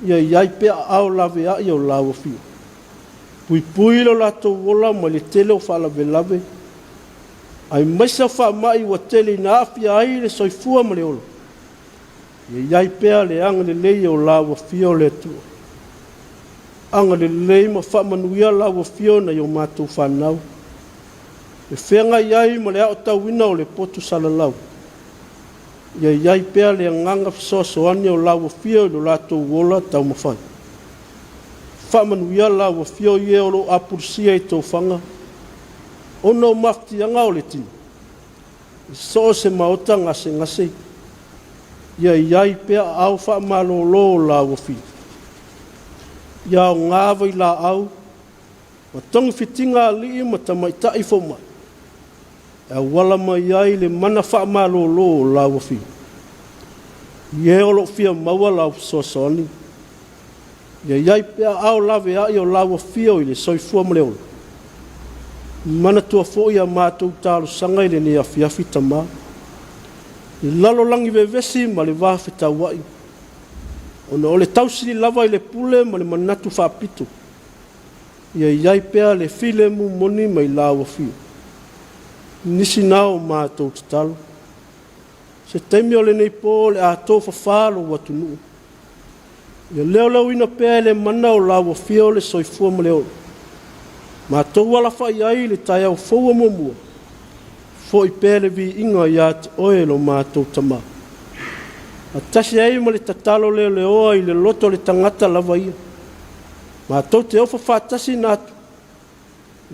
ia i ai pea aao laveai o lau Afio. Puipui lo latou ola mai le tele o faalavelave aemaise o faamai ua tele ina aafia ai le soifua ma le ola. Ia i ai pea le agalelei o lau Afio le Atua. Agalelei ma faamanuia lau Afio nai o matou fanau e feagai ai ma le aotauina o le potu salalau. Ia i ai pea le agaga fesoasoani o lau Afio i lo latou ola taumafai. Faamanuia lau Afio i e o lo o apulusia i tofaga ona o mafatiaga o le tino i so o se maota gasegase. Ia i ai pea aao faamalolo o lau Afio. Ia aoga vailaau ma togafitiga a alii ma tamaitai fomai e auala mai ai le mana faamalolo o lau Afioga. I e o lo o fia maua lau fesoasoani, ia i ai pea aao laveai o lau Afio i le soifua ma le ola. Manatua foi a matou talosaga i lenei afiafi, Tama, i lalolagi vevesi ma le va fetauai, ona o le tausili lava i le pule ma le manatu faapito, Ia i ai pea le filemu moni mai lau Afio. Nisi na o matou tatalo. Se taimi o lenei po o le a tofafa lou atunuu. Ia leoleoina pea e le mana o lau Afio le soifua ma le ola. Matou alafai ai i le taeao fou o muamua. Foi pea le viiga ia te oe lo matou Tama. Faatasi ai ma le tatalo leoleoa i le loto o le tagata lava ia. Matou te ofo faatasi na atu,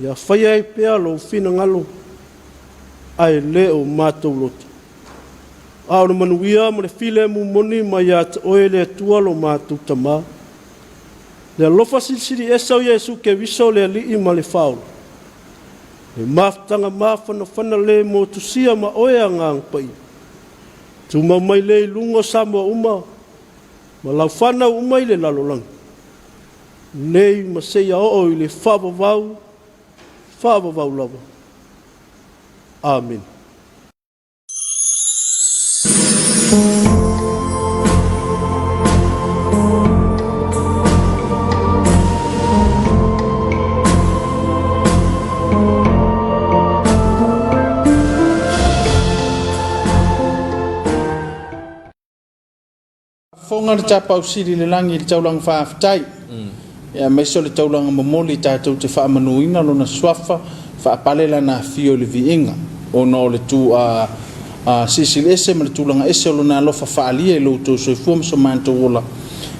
ia faia ai pea lou finagalo, ae le o matou loto. A o le manuia ma le filemu moni mai ia te oe le Atua lo matou Tama, le alofa silisili ese o Iesu Keriso le Alii ma le Faaola, le mafutaga mafanafana le motusia ma oe Agaga Paia, tumau mai lea i luga o Samoa uma ma lau fanau uma i le lalolagi, nei ma seia oo i le faavavau, faavavau lava. Amene. Fofoga le tapausili i le lagi i le taulaga faafetai, aemaise o le taulaga momoli tatou te faamanuina Lona Suafa, faapale Lana afio i le viiga. ona o le tu a silisili ese ma le tulaga ese o Lona alofa faaalia i lo outou soifua ma so matou ola,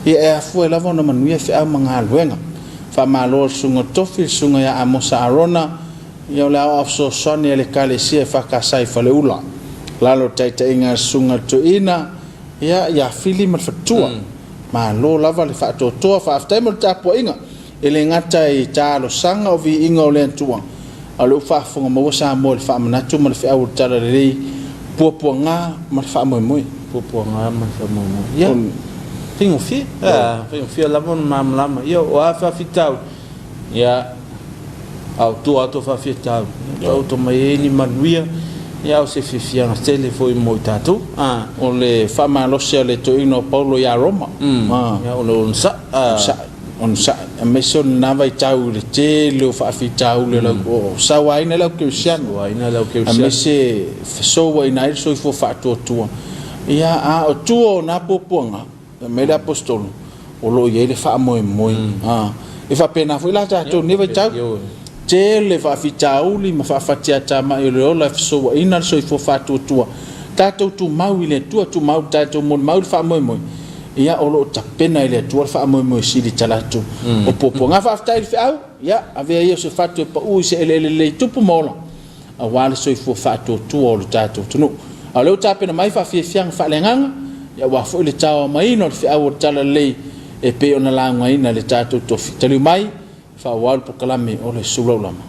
ia e afua ai lava ona manuia feau ma galuega. Faamalo i le Susuga Tofi, le Susuga ia Amosa Arona, ia o le aoao fesoasoani a le Ekalesia EFKS i Faleula, lalo o le taitaiga a le Susuga i le Toeaina ia ia Fili ma le Faletua. Malo lava le faatoatoa, faafetai mo le tapuaiga. E le gata i talosaga o viiga o le Atua, a o lea ua faafofoga maua Samoa i le faamanatu ma le feau o le Talalelei, puapuaga ma le faamoemoe. Puapuaga ma le faamoemoe. Ia, faigofie, faigofie lava ona malamalama. Ia, o a faafitauli, ia, a o tua atu o faafitauli, ia, taoto mai ai ni manuia, ia, a o se fiafiaga tele foi mo i tatou. O le faamalosi a le toeaina o Paulo ia Roma. Ia, o le onosai. Onosai. Onosai, aemaise o lena vaitau i le tele o faafitauli o le o sauaina le au kerisiano, aemaise fesouaina ai le soifua faatuatua. Ia, a o tua o na puapuaga, fai mai le Aposetolo, o lo o i ai le faamoemoe. E faapena foi la tatou i lenei vaitau, tele faafitauli ma faafatiatamai o le ola e fesouaina le soifua faatuatua. Tatou tumau i le Atua, tumau i le tatou molimau i le faamoemoe. Ia, o lo o tapena e le Atua le faamoemoe sili talaatu o puapuaga. Faafetai i le feau, ia, avea ia o se fatu e pau i se eleele lelei tupu ma ola, aua le soifua faatuatua o le tatou atunuu. A o lea ua tapena mai faafiafiaga faaleagaga, ia, aua foi le taoamaina o le feau o le Talalelei e pei ona laugaina e le tatou tofi. Taliu mai, faaauau le polokalame o le Sulaulama.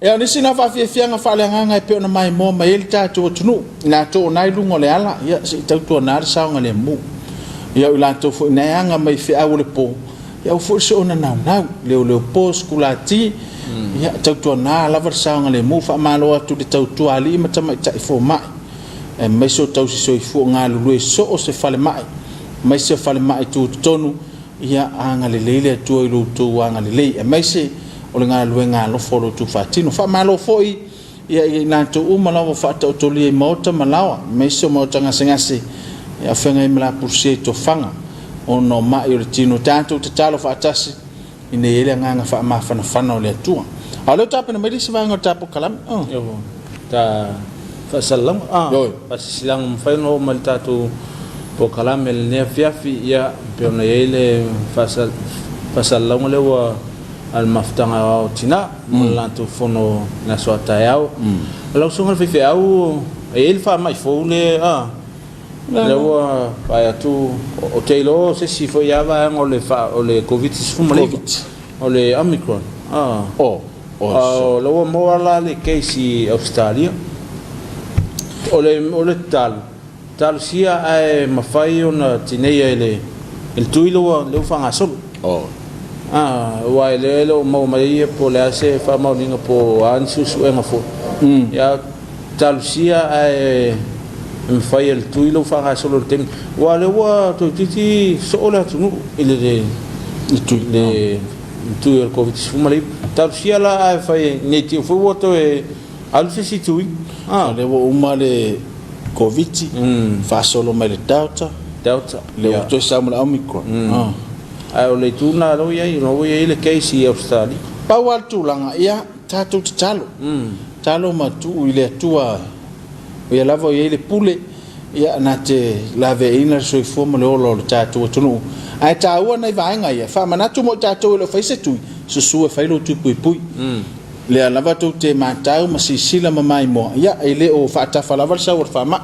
Ia, o nisi na faafiafiaga faaleagaga e pei ona maimoa mai ai le tatou atunuu, i latou o na i luga o le ala, ia, se i tautuana le saogalemu. Ia, o i latou foi na e aga mai i feau o le po, ia aua foi le soona naunau, leoleopo, sikulati, ia, tautuana lava le saogalemu. Faamalo atu i le tautua a alii ma tamaitai fomai, aemaise o tausisoifua o galulue i so o se falemai, aemaise o falemai tutotonu, Ia agalelei le Atua i lo outou agalelei, aemaise o le galuega alofa o lo outou faatino. Faamalo foi ia i latou uma lava ua faataotolia i maota ma laoa, aemaise o maota gasegase, ia feagai ma lapulusia i tofaga ona o mai o le tino. Tatou tatalo faatasi ina ia i ai le agaga faamafanafana o le Atua. A o lea ua tapena mai le isi vaega o le ta polokalame. Oh. Ta faasalalauga, ah, faasilasilaga ua mafai ona oo mai i le tatou polokalame i lenei afiafi, ia, e pei ona i ai le faasalalauga lea ua a le Mafutaga Aoao o Tina mo le latou fono i le aso a taeao. Lau Susuga i le Faifeau, e i ai le faamai fou lea, ah, lea ua vaai atu, ou te iloa o se isi foi lava vaega o le o le Koviti-19, o le Omicron, ah. O lea ua maua la le case i Ausetalia. O le o le tatalo, talosia ae mafai ona tineia e le e le tui lea ua lea ua faagasolo. Aua e le o maua mai ia po o le a se faamaoniga po o a ni suesuega foi. Ia talosia ae mafai e le tui lea ua faagasolo i le taimi. Aua o lea ua toeitiiti soo le atunuu i le le tui o le Koviti-19. Talosia la ae fai nei te i foi ua toe alu se isi tui. O lea ua uma le Koviti, faasolo mai le Delta, Delta, lea ua toe sau ma le Omicron. Ae o le itu lena o lea ua i ai, o lea ua i ai le case i Ausetalia. Pau lava le tulaga, ia tatou tatalo, tatalo ma tuu i le Atua, o Ia lava o i ai le pule. Ia, na te laveaiina le soifua ma le ola o le tatou atunuu. Ae taua nai vaega ia, faamanatu mo i tatou e le o fai se tui, susu e fai lou tui puipui. Lea lava tou te matau ma sisila ma maimoa, ia, e le o faatafa lava le sau o le faamai.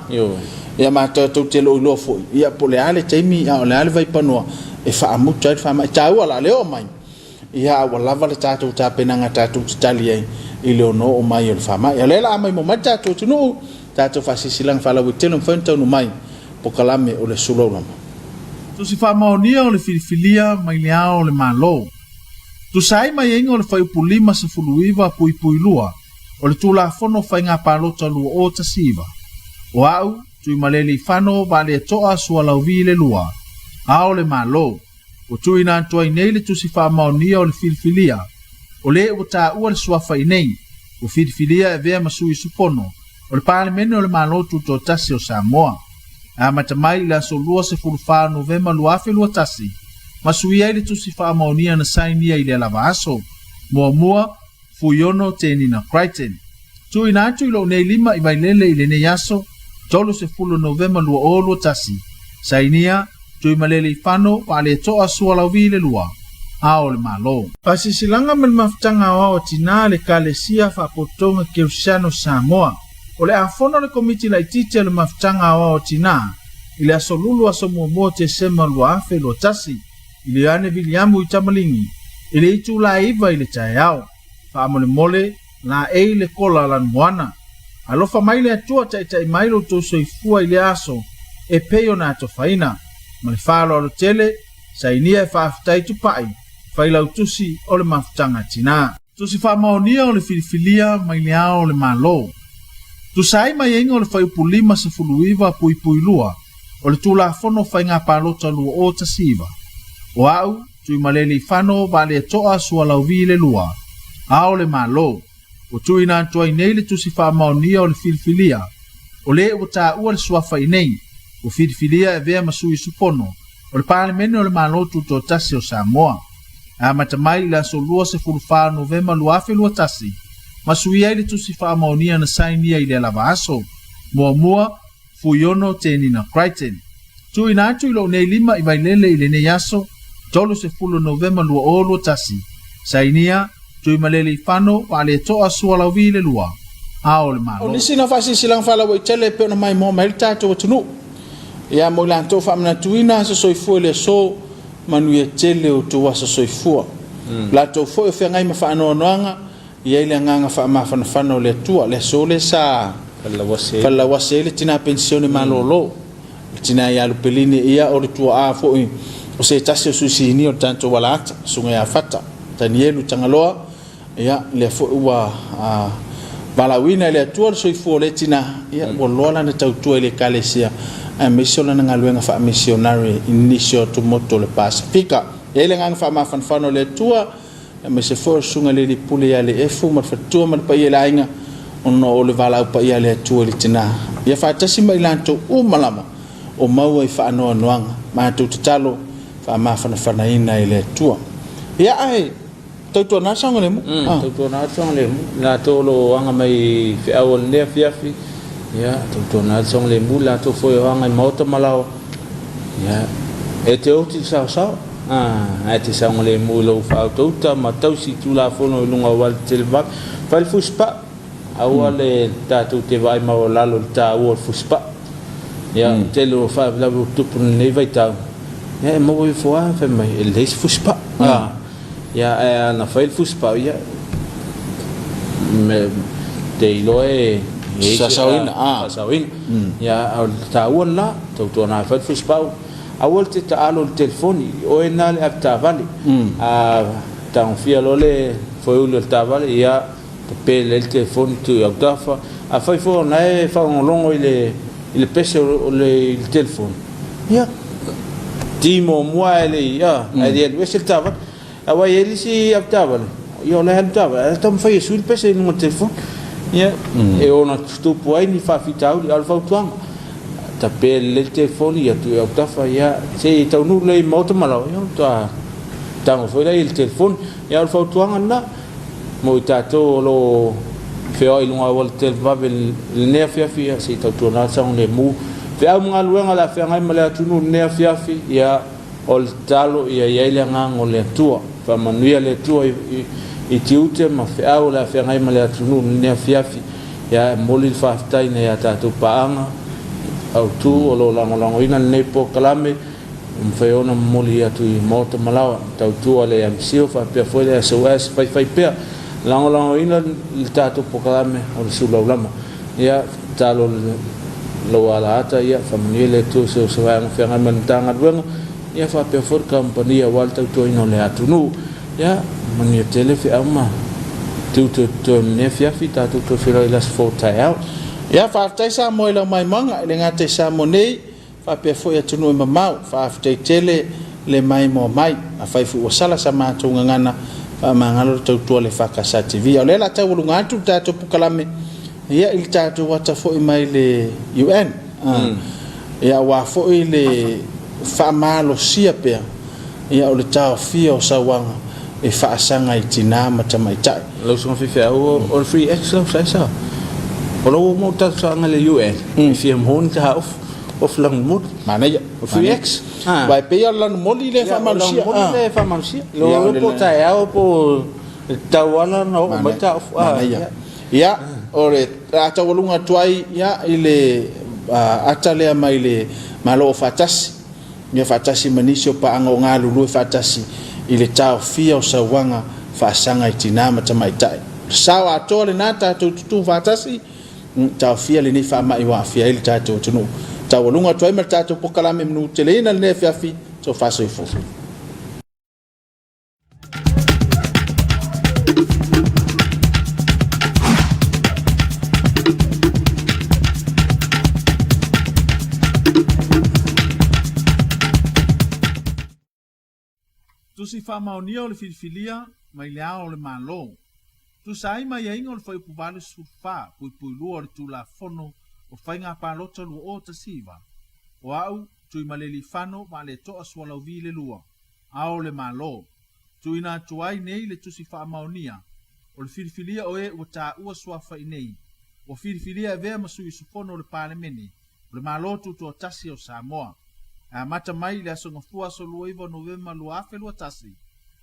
Ia, ma tatou te le o iloa foi, ia, po o le a le taimi a o le a le vaipanoa e faamuta ai le faamai. E taua la le oo mai, Ia, a ua lava le tatou tapenaga tatou te tali ai i le ono oo mai o le faamai. O lea la a maimoa mai le tatou atunuu, tatou faasilasilaga faalauaitele ua mafai ona taunuu mai pokalame o le Sulaulama. Tusi faamaonia o le filifilia mai le Ao o le Malo. Tusa ai ma aiaiga o le Fuaiupu 59.2 o le Tulafono Faiga Palota 2019, o au, Tuimalealiifano Vaaletoa Sualauvi le Lua, Ao o le Malo, Ua tuuina atu ai nei le tusi faamaonia o le filifilia, o le ua taua le suafa i nei, ua filifilia e avea ma sui usufono o le Palemene o le Malo Tutoatasi o Samoa. E amata mai i le aso 24 Novema 2021, ma suia ai le tusi faamaonia na sainia i lea lava aso. Muamua, Fuiono Tenina Crichton. Tuuina atu i lou nei lima i Vailele i lenei aso, 30 Novema 2021. Sainia, Tuimalealiifano Vaaletoa Sualauvi le Lua, Ao o le Malo. Faasilasilaga ma le Mafutaga Aoao a Tina a le Ekalesia Faapotopotoga Kerisiano Samoa. O le a fono le Komiti Laitiiti a le Mafutaga Aoao a Tina i le aso Lulu aso 1 Tesema 2021 i le Ioane Viliamu i Tamaligi i le itula e 9 i le taeao. Faamolemole, laei le kola lanumoana. Alofa mai le Atua taitai mai lo outou soifua i lea aso e pei ona atofaina. Ma le faaaloalo tele, sainia e faafetai Tupai, Failautusi o le Mafutaga Tina. Tusi faamaonia o le filifilia mai le Ao o le Malo. Tusa ai ma aiaiga o le Fuaiupu 59.2 o le Tulafono Faiga Palota 2019, o au, Tuimalealiifano Vaaletoa Sualauvi le Lua, Ao o le Malo, ua tuuina atu ai nei le tusi faamaonia o le filifilia, o le ua taua le suafa i nei, ua filifilia e avea ma sui usufono o le Palemene o le Malo Tutoatasi o Samoa. E amata mai i le aso 24 Novema 2021, ma suia ai le tusi faamaonia na sainia i lea lava aso. Muamua, Fuiono Tenina Crichton. Tuuina atu i lou nei lima i Vailele i lenei aso, 30 Novema 2021. Sainia, Tuimalealiifano Vaaletoa Sualauvi le Lua, Ao o le O Malo. nisi na faasilasilaga faalauaitele e pei ona maimoa mai ai le tatou atunuu. Ia, mo i latou faamanatuina aso soifua i le aso, manuia tele o outou aso soifua. Latou foi o feagai ma faanoanoaga. i ai le agaga faamafanafana o le Atua. Le aso lea sa falelauase ai le tina penisione malolo, le tina ia Lupeline, ia o le tuaa foi o se tasi o sui sinia o le tatou alaata, Susuga ia Fata Tanielu Tagaloa, ia lea foi ua valaauina e le Atua le soifua o lea tina, ia ua loa lana tautua i le Ekalesia aemaise o lana galuega faamisionare i nisi o atumotu o le Pasefika. E i ai le agaga faamafanafana o le Atua, aemaise foi o le Susuga i le Alii Pule ia Leefu ma le faletua ma le paia i le aiga, ona o le valaau paia a le Atua i le tina. Ia faatasi ma i latou uma lava o maua i faanoanoaga, matou tatalo faamafanafanaina e le Atua. Ia ae tautuana le saogalemu. Tautuana le saogalemu. I latou o lo o aga mai i feau o lenei afiafi, ia tautuana le saogalemu, i latou foi o aga i maota ma laoa, ia e te oti i le saosao. Ae te saogalemu i lou faautauta ma tausi Tulafono i luga o alatetele vave. Fai le fusipaa, aua le tatou te vaai maualalo i le taua o le fusipaa. Ia, o le tele o faalavelave ua tutupu i lenei vaitau, ia e maua ifo lava fai mai e leai se fusipaa. Ia, ae a na fai le fusipaa, ia, me, te iloa e i ai se Faasaoina, faasaoina. Ia, a o le taua lena, tautuana fai le fusipaa. Aua le te taalo i le telefoni, oe lena le avetaavale. A tagofia loa le foeuli o le taavale, ia tape lelei le telefoni tuu i autafa. Afai foi o lena e faalogologo i le i le pese o le i le telefoni, ia ti muamua ae le i ae le i alu ese le taavale. Aua e i ai le isi avetaavale, ia o la e alu taavale, ae taumafai e sui le pese i luga o le telefoni. Ia, e ono tutupu ai ni faafitauli, a o le fautuaga, tape lelei le telefoni, ia tuu i autafa, ia, se i taunuu lelei i maota ma laoa, ia ona faatoa tago foi lea i le telefoni. Ia, o le fautuaga lena mo i tatou o lo o feoai i luga o auala televavave i lenei afiafi, ia, se i tautuana le saogalemu. Feau ma galuega o le a feagai ma le atunuu i lenei afiafi, ia, O le tatalo ia i ai le Agaga o le Atua. Faamanuia le Atua i tiute ma feau o le a feagai ma le atunuu i lenei afiafi. Ia e momoli le faafetai nai a tatou paaga autu o lo o lagolagoina lenei polokalame ua mafai ona momoli atu i Maota ma Laoa, tautua le MCIL faapea foi le SOS faifaipea lagolagoina le tatou polokalame o le Sulaulama. Ia tatalo lou alaata, ia faamanuia le Atua i so o se vaega feagai ma le Matagaluega, ia faapea foi le kamupani aua le tautuaina o le atunuu. Ia manuia tele feau ma tiute o totoe o lenei afiafi, tatou toe feiloai i le aso fou taeao. Ia faafetai Samoa i lau maimoaga, e le gata i Samoa nei, faapea foi atunuu e mamao. Faafetai tele le maimoa mai. Afai foi ua sala sa matou gagana, faamagalo le tautua a le EFKS TV. A o lea la taualuga atu le tatou pukalame ia i le tatou ata foi mai le UN. Ia aua foi le faamalosia pea ia o le taofia o sauaga e faasaga i tinā ma tamaitai. Lau Susuga Fifeau, o le free ex lau saisa. O lau uma o talosaga i le UN, e fia maua ni taha off, off lanumoli. Manaia. O free ex. Aua e pei lava o le lanumoli lea e faamalosia. O le lanumoli lea e faamalosia. Ia, po o taeao po o e tatau lava ona oo mai ta off. Manaia. Ia, o le a taualuga atu ai ia i le ata lea mai le Malo Aufaatasi. Ia faatasi ma nisi o paaga o galulue faatasi i le taofia o sauaga faasaga i tinā ma tamaitai. O le sao atoa lena tatou tutū faatasi, taofia lenei faamai ua aafia ai le tatou atunuu. Taualuga atu ai ma le tatou pokalame manuteleina lenei afiafi, tofa soifua. Tusi faamaonia o le filifilia mai le Ao o le Malo. Tusa ai ma aiaiga o le Fuaiupu 84.2 o le Tulafono o Faiga Palota 2019, o au, Tuimalealiifano Vaaletoa Sualauvi le 2, Ao o le Malo, tuuina atu ai nei le tusi faamaonia o le filifilia o e ua taua suafa i nei, ua filifilia e avea ma sui usufono o le Palemene o le Malo Tutoatasi o Samoa, e amata mai i le aso Gafua aso 29 Novema 2021,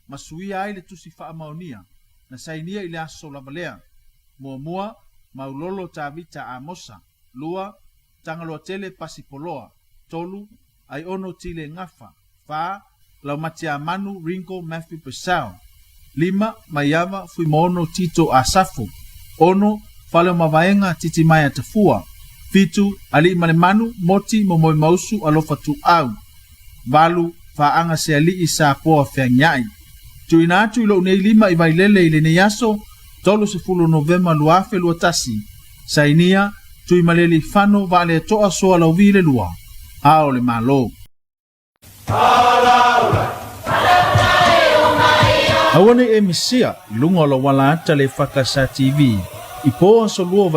ma suia ai le tusi faamaonia na sainia i le aso lava lea. Muamua, Maulolo Tavita Amosa, 2, Tagaloatele Pasi Poloa, 3, Aiono Tile Gafa, 4, Laumatiamanu Ringo Matthew Purcell. 5, Maiava Fuimaono Tito Asafo. 6, Faleomavaega Titimaea Tafua. 7, Aliimalemanu Moti Momoemausu Alofa Tuuau. 8, Faaga Sealii Sapoa Feagiai. Tuuina atu i lou nei lima i Vailele i lenei aso, 30 Novema 2021, Sainia, Tuimalealiifano Vaaletoa Sualauvi le Lua, Ao o le Malo. Aua nei e misia i luga o lou ala ata le EFKS TV i po aso lua o